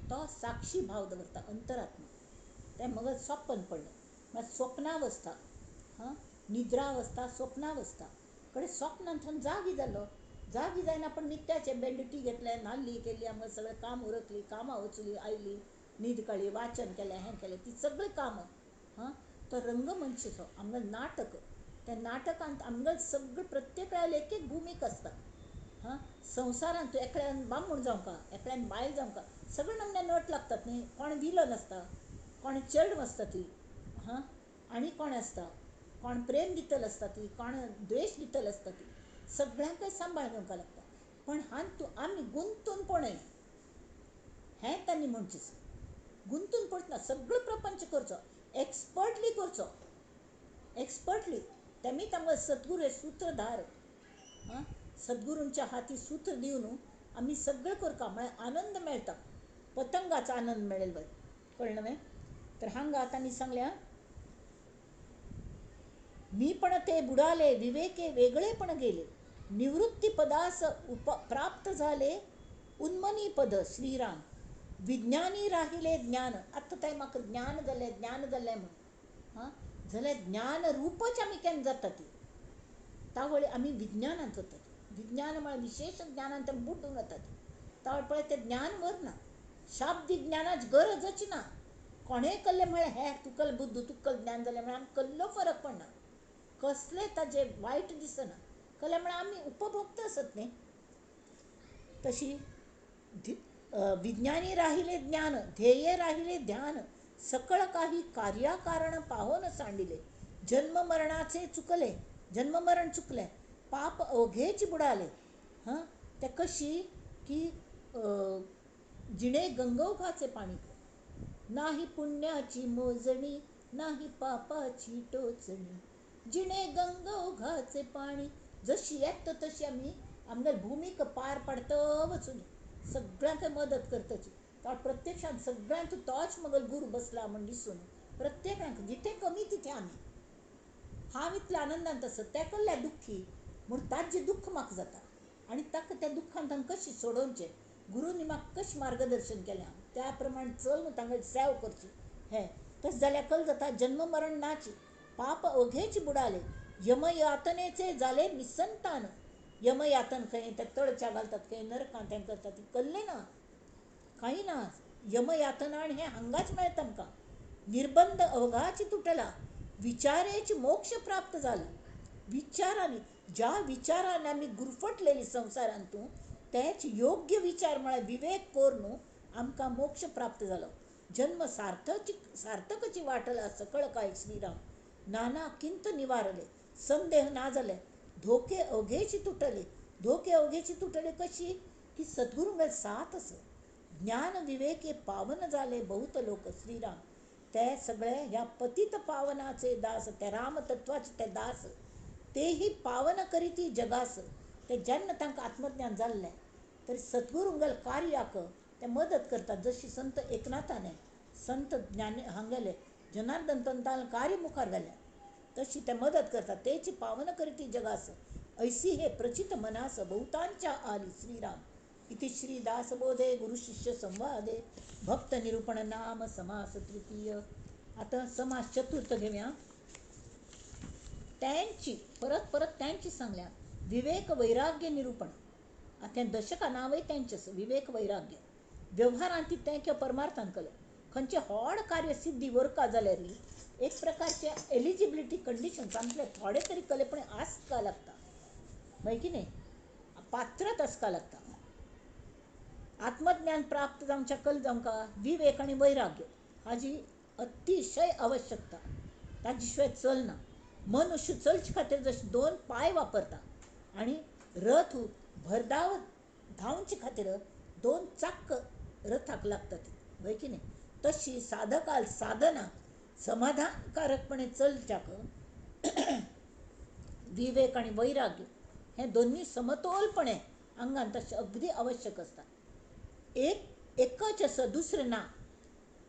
तो साक्षी भाव दवरता, अंतरात्मा. तें मगज सपन पडलें म्हळ्यार स्वप्नावस्था, हां, निद्रावस्था, स्वप्नावस्था. कडे स्वप्नांतल्यान जागी जालो, जागी जायना पण नित्याचें बेडटी घेतलें, न्हाली केली, आमकां सगळें काम उरकली, कामां वचली, आयली, न्हीद काडली, वाचन केलें, हें केलें, ती सगळीं कामां. हां, तो रंगमंच आमगेलें नाटक, त्या नाटकांत आमगेलें सगळें प्रत्येकाक एक एक भुमिका आसता. हां, संवसारांत एकल्यान बामण जावंका, एकल्यान बायल जावंका, सगळे नमने नट लागतात न्ही. कोण विलन आसता, कोण चेडूं आसता ती, हां, आनी कोण आसता, कोण प्रेम दितलो आसता ती, कोण द्वेश दितलो आसता ती, सगळ्यांकय सांबाळ घेवंक लागता. पण हातूंत आमी गुंतून पडय हें तांणी म्हणचें. गुंतून पडना, सगळो प्रपंच करचो, एक्सपर्टली करचो, एक्सपर्टली. तेमी तांकां सद्गुरू हे सूत्रधार, आं, सद्गुरूंच्या हाती सूत्र दिवन आमी सगळें करता म्हळ्यार आनंद मेळटा, पतंगाचो आनंद मेळेल बरें. कळ्ळें न्हय? तर हांगा तांणी सांगल्या, मी पण ते बुडाले विवेके वेगळे पण गेले, निवृत्ती पदास उप प्राप्त झाले उन्मनी पद श्रीराम, विज्ञानी राहिले ज्ञान. आतां तें म्हाका ज्ञान जालें, ज्ञान जालें म्हूण, हां, जाल्यार ज्ञान रूपच आमी केन्ना जाता ती तावळी आमी विज्ञानांत वतात. विज्ञान म्हळ्यार विशेश ज्ञानांत आमी बुडून वतात. तावळ पळय तें ज्ञान व्हरना, शाब्दीक ज्ञानाची गरजच ना. कोणें कल्लें म्हळ्यार हें तुकल बुद्द तुकल ज्ञान जालें म्हळ्यार आमकां कसलो फरक पडना, कसलें ताजें वायट दिसना. कल्लें म्हळ्यार आमी उपभोक्ता आसत न्ही. तशी विज्ञानी राहिले ज्ञान, ध्येय राहिले ध्यान, सकळ काही कार्याकारण पाहोन सांडिले, जन्म मरणाचे चुकले, जन्म मरण चुकले, पाप अवघेच बुडाले. हां, ते कशी की जिणे गंगोखाचे पाणी, नाही पुण्याची मोजणी, नाही पापाची टोचणी, जिणे गंगोघाचे पाणी. जशी येता तशी आमी आमगेली भुमिका पार पाडत वचून सगळ्यांक मदत करताची. प्रत्यक्षांत सगळ्यांक तोच मगल गुरू बसला म्हूण दिसून प्रत्येकाक जिथे कमी तिथे आमी, हांव इतल्या आनंदांत आसत, त्या कडल्या दुख्खी म्हूण ताजें दुख्ख म्हाका जाता आनी ताका त्या दुख्खांत कशें सोडोवचें, गुरूंनी म्हाका कशें मार्गदर्शन केलें. त्या प्रमाण चल तांकां सेव करची हें. तशें जाल्यार कल जाता जन्म मरण नाची, पाप अवघेच बुडाले, यमयातनेचे जाले निसंतान. यमयातन खंय ते तळच्या घालतात, खंय नरकां तें करतात, ती कल्लें ना, कांय ना. यमयातना हें हांगाच मेळटा आमकां. निर्बंध अवघाची तुटला, विचारेच मोक्ष प्राप्त जाला. विचारांनी, ज्या विचारान आमी गुरफटलेली संवसारांतू तेच योग्य विचार म्हळ्यार विवेक करून आमकां मोक्ष प्राप्त जालो. जन्म सार्थकची वाटला सकळ काय श्रीराम. नाना किंत निवारले, संदेह ना जाले, धोके अवघेची तुटले. धोके अवघेची तुटले कशी की सद्गुरूंगेर साथ आसा. ज्ञान विवेके पावन जाले बहुत लोक श्रीराम. ते सगळे ह्या पतित पावनाचे दास, त्या रामतत्वाचे ते दास, तेही पावन करीती जगास. ते जेन्ना तांकां आत्मज्ञान जाल्लें तरी सद्गुरूंगेर कार्याक ते मदत करतात. जशी संत एकनाथाने संत ज्ञान हांगेले जनार्दन पंतान कार्य मुखार घालें तशी ते मदत करतात. तेची पावन करीती जगास, ऐसी हे प्रचित मनास बहुतांच्या आली श्रीराम. इति श्री दासबोधे गुरु शिष्य संवादे भक्त निरूपण नाम समास तृतीय. आता समास चतुर्थ घेऊया. त्यांची परत परत त्यांची सांगल्या विवेक वैराग्य निरूपण. आता दशका नावय त्यांचेच विवेक वैराग्य. व्यवहारांत तें किंवा परमार्थान केलें खंयचें व्हड कार्य सिद्धी वरका जाल्यार एक प्रकारचे एलिजिबिलिटी कंडिशन तांतले थोडे तरी कले पण आसका लागता, हय की न्ही, पात्रत आसका लागता. आत्मज्ञान प्राप्त जावच्या कल जावंका विवेक आनी वैराग्य हाजी अतिशय आवश्यकता, ताजे शिवाय चलना. मनुष्य चलचे खातीर जशे दोन पांय वापरता आनी रथ भरधाव धांवचे खातीर दोन चाक रथाक लागतात, हय की न्ही. तशी साधकाल साधना समाधानकारकपणे चलच्याक विवेक आनी वैराग्य हे दोन्ही समतोलपणे आंगान तशें अगदी आवश्यक आसता. एक एकच आसा दुसरें ना.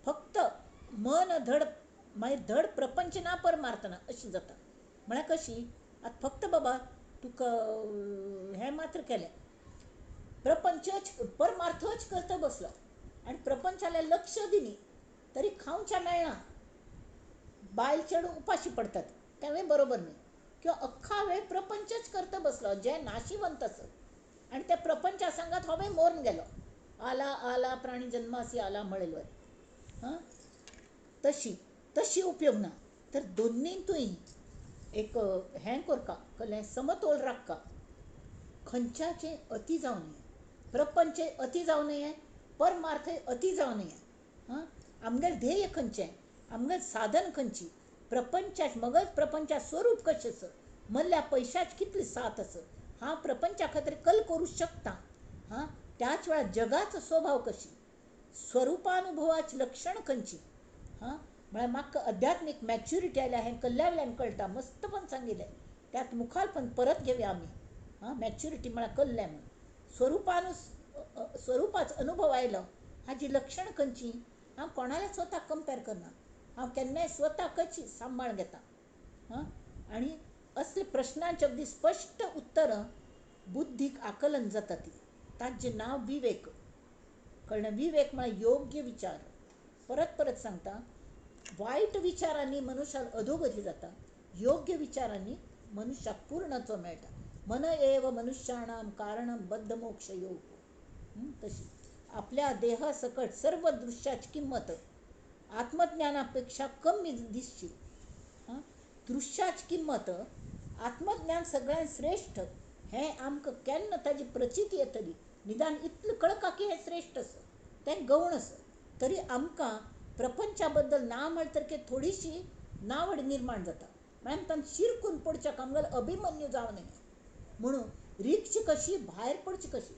फक्त मन धड मागीर धड प्रपंच ना परमार्थना अशी जाता. म्हळ्यार कशी आतां फक्त बाबा तुका हें मात्र केलें, प्रपंचच परमार्थच करता बसलो आनी प्रपंचाले लक्ष दिनी तरी खावच्या मेळना, बायल चेडूं उपाशी पडतात तेंवूय बरोबर न्ही. किंवा अख्खा वेळ प्रपंचच करता बसलो जें नाशिवंत आसत आनी त्या प्रपंचा सांगात होवूय मोरून गेलो. आला आला प्राणी जन्मासी आला म्हणेल वरी, हां, तशी तशी उपयोग ना. तर दोन्हीतूय एक हें करका कसलें समतोल राखका, खंयच्याचें अती जावं नये, प्रपंच अती जावं नये, परमार्थय अती जावं नये. हां, आमगेलें ध्येय खंयचें, आमगेलें साधन खंयची, प्रपंचा मगज प्रपंचा स्वरूप कशें आसा, मदल्या पयशाच कितली साथ आसा, हांव प्रपंचा खातीर कल करूं शकता, हां, त्याच वेळार जगाचो स्वभाव कशी, स्वरुपानुभवाचें लक्षण खंयची, हां, म्हळ्यार म्हाका अध्यात्मीक मॅच्युरिटी आयल्या हें कल्ल्या वयल्यान कळटा. मस्तपण सांगिल्लें त्यात मुखार पण परत घेवया आमी. हां, मॅच्युरिटी म्हळ्यार कल्लें म्हूण स्वरुपाचो अनुभव आयलो हाजी लक्षण खंयची. हांव कोणाल्या स्वताक कंपेर करना, हांव केन्नाय स्वताकच सांबाळ घेता. हां, आनी असले प्रश्नांचे अगदी स्पश्ट उत्तरां बुद्धीक आकलन जाता ती, ताजें नांव विवेक. कळ्ळें? विवेक म्हळ्यार योग्य विचार. परत परत सांगता, वायट विचारांनी मनुष्याक अधोगती जाता, योग्य विचारांनी मनुष्याक पूर्णत्व मेळटा. मन एव मनुष्याणाम कारणम बद्ध मोक्ष योग. तशी आपल्या देहा सकट सर्व दृश्याची किंमत आत्मज्ञानापेक्षा कमी दिसची. हां, दृश्याची किंमत आत्मज्ञान सगळ्यांत श्रेष्ठ हें आमकां केन्ना ताजी प्रचिती येतली, निदान इतलें कळका की हें श्रेष्ठ आसा, तें गौण आसा, तरी आमकां प्रपंचा बद्दल ना म्हणतरके थोडीशी नावड निर्माण जाता. मागीर तांकां शिरकून पडच्याक आमगेलो अभिमन्यू जावं नये म्हणून रिगची कशी भायर पडची कशी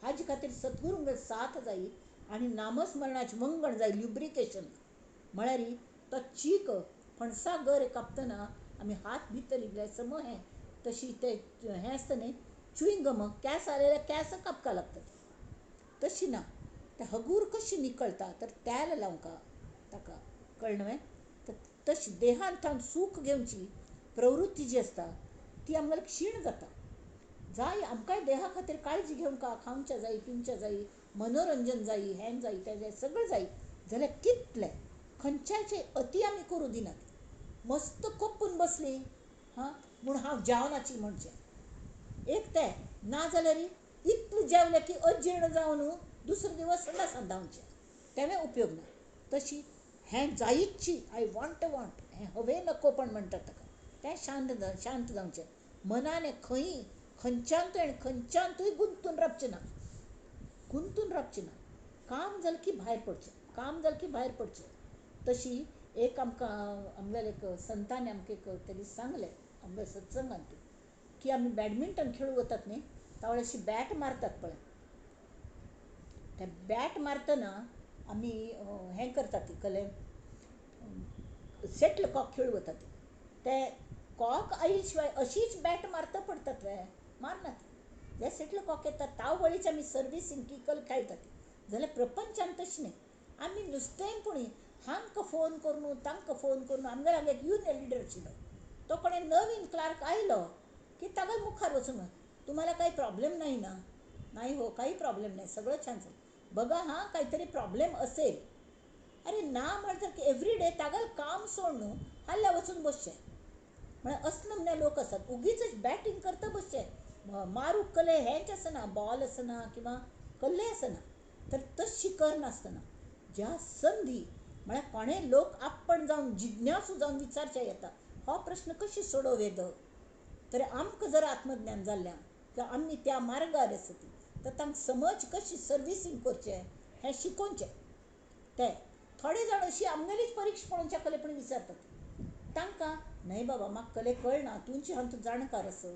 हाजे खातीर सद्गुरूंगेर साथ जायी आनी नामस्मरणाचें मंगण जाय, ल्युब्रिकेशन. म्हळ्यार तो चीक फणसा गर कापतना आमी हात भितर इल्ले सम हें तशी ते हें आसता न्ही च्युइंगम, कॅस आलेल्या कॅस कापका लागतात तशी ना, ते हगूर कशी निकळटा तर तेल लावंका ताका, कळ्ळें न्हय? तर तशी देहांत सुख घेवची प्रवृत्ती जी आसता ती आमगेली क्षीण जाता. जाय आमकांय देहा खातीर काळजी घेवंक खावच्या जाय पिवच्या जाय मनोरंजन जाय हें जाय तें जाय सगळें जाय जाल्यार कितलें खंयच्याचे अती आमी करूं दिनात. मस्त कोपून बसली हां म्हूण हांव जेवणाची म्हणचें एक तें ना जाल्यार इतलें जेवलें की अजीर्ण जावन दुसरो दिवस संडासान धांवचें तेंवूय उपयोग ना. तशी हें जायीची I want want हें हवे नकोपण म्हणटात ताका तें शांत शांत जावचें. मनान खंय खंयच्यानूय आनी खंयच्यानूय गुंतून रावचें ना, गुंतून रावचें ना. काम जालें की भायर पडचें, काम जालें की भायर पडचें. तशी एक आमकां आमगेल्या एक संतान आमकां एक तरी सांगलें आमगे सत्संगांत की आमी बॅडमिंटन खेळूंक वतात न्ही तावळ अशी बॅट मारतात पळय, ते बॅट मारतना आमी हें करतात ती कले सेटल कॉक खेळूंक वतात ते कॉक आयले शिवाय अशीच बॅट मारता पडतात वे मारनात. जे सेटल कॉक येता तावळीच आमी सर्विसींग की कल खेळटात. जाल्यार प्रपंचान तशें न्ही, आमी नुस्तें पुणी हांकां फोन करून तांकां फोन करून आमगेर हांगा एक युनियन लिडर आशिल्लो तो कोणें नवीन क्लार्क आयलो की ताका मुखार वचून तुम्हाला काही प्रॉब्लेम नाही ना? नाही हो काही प्रॉब्लेम नाही, सगळं छान चालेल. बघा हां काहीतरी प्रॉब्लेम असेल. अरे ना म्हणतर एवरी डे तागल काम सोडून हल्ल्या वचून बसचें. म्हळ्यार असले नमन्या लोक आसात उगीच बॅटींग करता बसचें, मारूक कले हेंच आसना, बॉल आसना किंवा कल्ले आसना. तर तशी करनासतना ज्या संदी म्हळ्यार कोणें लोक आपण जावन जिज्ञासू जावन विचारचे येता हो प्रश्न कशी सोडोवं येत. तर आमकां जर आत्मज्ञान जाल्लें किंवा आमी त्या मार्गार आसत तर तांकां समज कशी सर्विसींग करचें हें शिकोवचें. ते थोडे जाण अशी आमगेलीच परिक्षा पळोवच्या कले पण विचारतात तांकां न्हय बाबा म्हाका कले कळना तुमची हांव तूं जाणकार आसा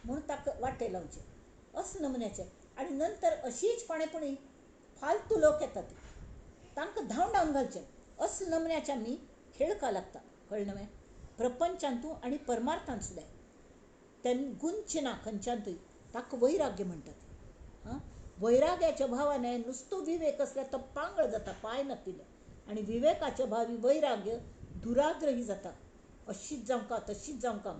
म्हूण ताका वाटे लावचें असं नमुन्याचें. आनी नंतर अशीच कोणेपणी फालतू लोक येतात तांकां धांवडावन घालचें असं नमुन्याचे आमी खेळका लागता. कळ्ळें न्हय? प्रपंचांतू आनी परमार्थांत सुद्दां तेन्ना गुंतचें ना खंयच्यानूय, ताका वैराग्य म्हणटात. हां, वैराग्याच्या भावान नुस्तो विवेक आसल्यार तो पांगळ जाता, पांय नातिल्लो. आनी विवेकाच्या भावी वैराग्य दुराग्रही जाता, अशीच जावंका तशीच जावंका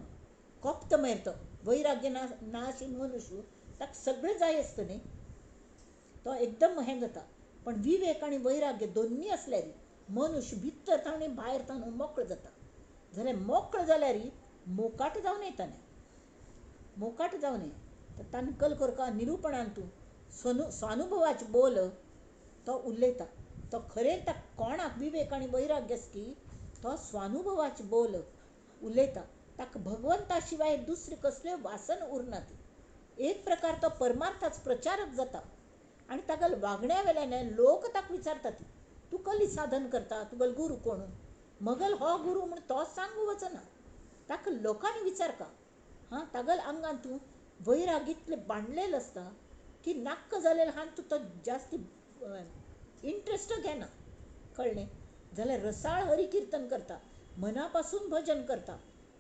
कोप्त मागीर तो वैराग्य ना नाशी मनुष्य ताका सगळें जाय आसता न्ही, तो एकदम हें जाता. पण विवेक आनी वैराग्य दोन्ही आसल्यार मनुष्य भितर थावन आनी भायर थावन मोकळो जाता. जाल्यार मोकळो जाल्यार मोकाट जावन येता न्ही, मोकाट जावन नये. तर ताणें कल करका निरुपणान तूं स्वानुभवाचे बोल तो उलयता. तो खरें ताका कोणाक विवेक आनी वैराग्य आसा की तो स्वानुभवाचे बोल उलयता. ताका भगवंता शिवाय दुसरें कसलें वासन उरना. एक प्रकार तो परमार्थाचो प्रचारक जाता आनी ताका वागण्या वेल्यान लोक ताका विचारतात तूं कसली साधन करता, तुगेलो गुरू कोण? मगल हो गुरू म्हूण तो सांगू वचना, ताका लोकांनी विचारका. हां, तागल आंगान तूं वैराग इतलें बांदलेलें आसता की नाक्क जालेलें आहा तूं तो जास्ती इंट्रस्ट घेना. कळ्ळें? जाल्यार रसाळ हरिकिर्तन करता, मना पासून भजन करता.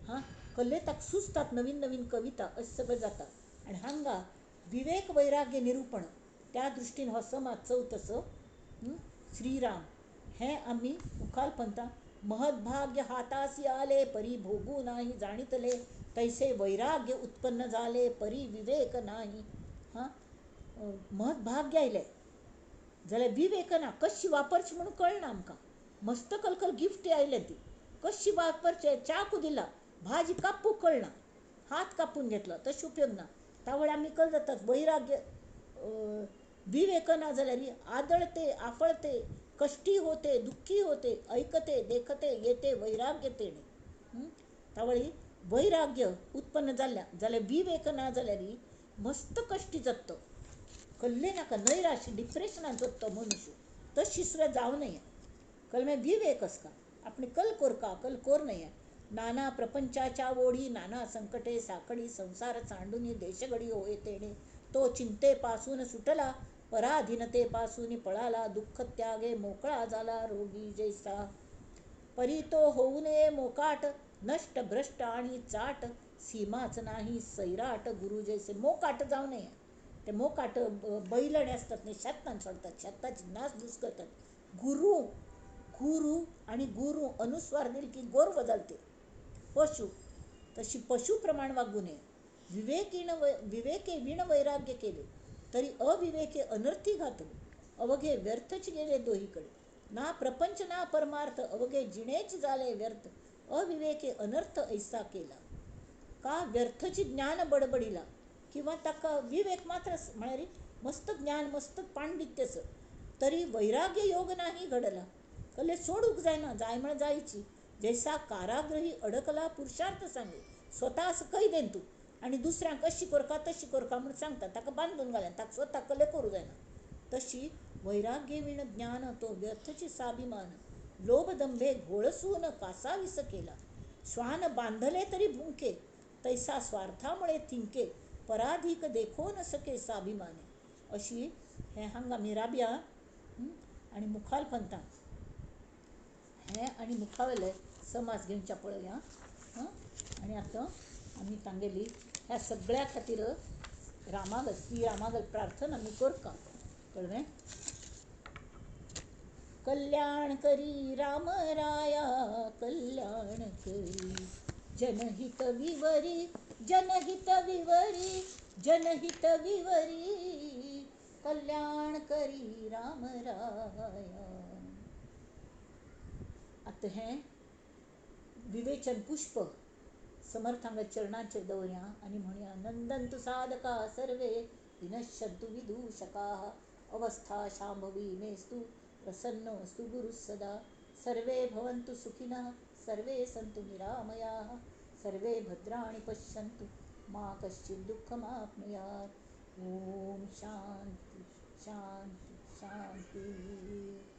हां, कल्ले ताका सुचतात नवीन नवीन कविता अशें सगळें जाता. आनी हांगा विवेक वैराग्य निरुपण त्या दृश्टीन हो समाज चवथसो श्रीराम हें आमी मुखार पंथा महद्भाग्य हातासी आले परी भोगू नाही जाणितले तैसे वैराग्य उत्पन्न जाले परी विवेक नाही. हां, महद्भाग्य आयलें जाल्यार विवेक ना, कशी वापरची म्हणून कळना आमकां. मस्त कलकल गिफ्ट आयलें ती कशी वापरचें, चाकू दिला भाजी कापूंक कळना, हात कापून घेतलो तशें उपयोग ना. तावळ आमी कल जातात वैराग्य विवेक ना जाल्यार आदळते आफळते कष्टी होते दुःखी होते ऐकते देखते येते वैराग्य तेणे. तावळी वैराग्य उत्पन्न जाल्ल्या जाल्यार विवेक ना जाल्यार मस्त कश्टी जाता, कल्ले नाका नैराश्य डिप्रेशनान जगता मनुष्य. तशी सुद्दां जावं नये. कलमे विवेक आसता आपणे कल कोरका कल कोर नये. नाना प्रपंचाच्या ओढी नाना संकटे साकडी संसार सांडून देशगडी होय तेणे तो चिंतेपासून सुटला पराधीनतेपासून पळाला दुःख त्यागे मोकळा झाला रोगी जैसा. परी तो होऊ नये मोकाट नष्ट भ्रष्ट आणि चाट सीमाच नाही सैराट गुरु जैसे. मोकाट जाऊ नये. ते मोकाट बैलणे असतात नाही, शेतान सोडतात, शेताची नासधूस करतात. गुरु गुरु आणि गुरु अनुस्वार दिली की गोर्व जालते पशु, तशी पशुप्रमाण वागू नये. विवेकीण विवेके विण वैराग्य केले तरी अविवेके अनर्थी घातले, अवघे व्यर्थच गेले दोहीकडे. ना प्रपंच ना परमार्थ, अवघे जिणेच झाले व्यर्थ, अविवेके अनर्थ ऐसा केला. का व्यर्थची ज्ञान बडबडीला किंवा ताका विवेक मात्र म्हळ्यार मस्त ज्ञान मस्त पांडित्यच तरी वैराग्य योग नाही घडला. कले सोडूक जायना, जाय म्हण जायची. जैसा कारागृही अडकला पुरुषार्थ सांगे, स्वता असं कैदेन तूं आनी दुसऱ्यांक अशी करका तशी करका म्हूण सांगता, ताका बांदून घालना, ताका स्वता कले करूं जायना. तशी वैराग्य विण ज्ञान तो व्यर्थची साभिमान, लोभदंभे घोळसून कासावीस केला. श्वान बांधले तरी भुंके तैसा स्वार्थामुळे थिंके, पराधीक देखो न सके साभिमाने. अशी हें हांगा आमी राबया आनी मुखार पंथान हें आनी मुखावेले समाज घेवच्या पळोवया. आनी आतां आमी तांगेली ह्या सगळ्या खातीर रामागल श्री रामागल प्रार्थना आमी करता. कळ्ळें? कल्याण करी राम राया कल्याण करी, जनहित विवरी जनहित विवरी जनहित विवरी, कल्याण करी राम राया. आतां हें विवेचन पुष्प समर्थांग चरणाचेर दवरया आनी म्हणया, नंदंतु साधका सर्वे विनश्यन्तु विदूषकाः, अवस्था शांभवी मेस्तु प्रसन्नोऽस्तु गुरुः सदा, सर्वे भवन्तु सुखिनः सर्वे सन्तु निरामयाः, सर्वे भद्राणि पश्यन्तु मा कश्चित् दुःखमाप्नुयात्. ओम शांती शांती शांती.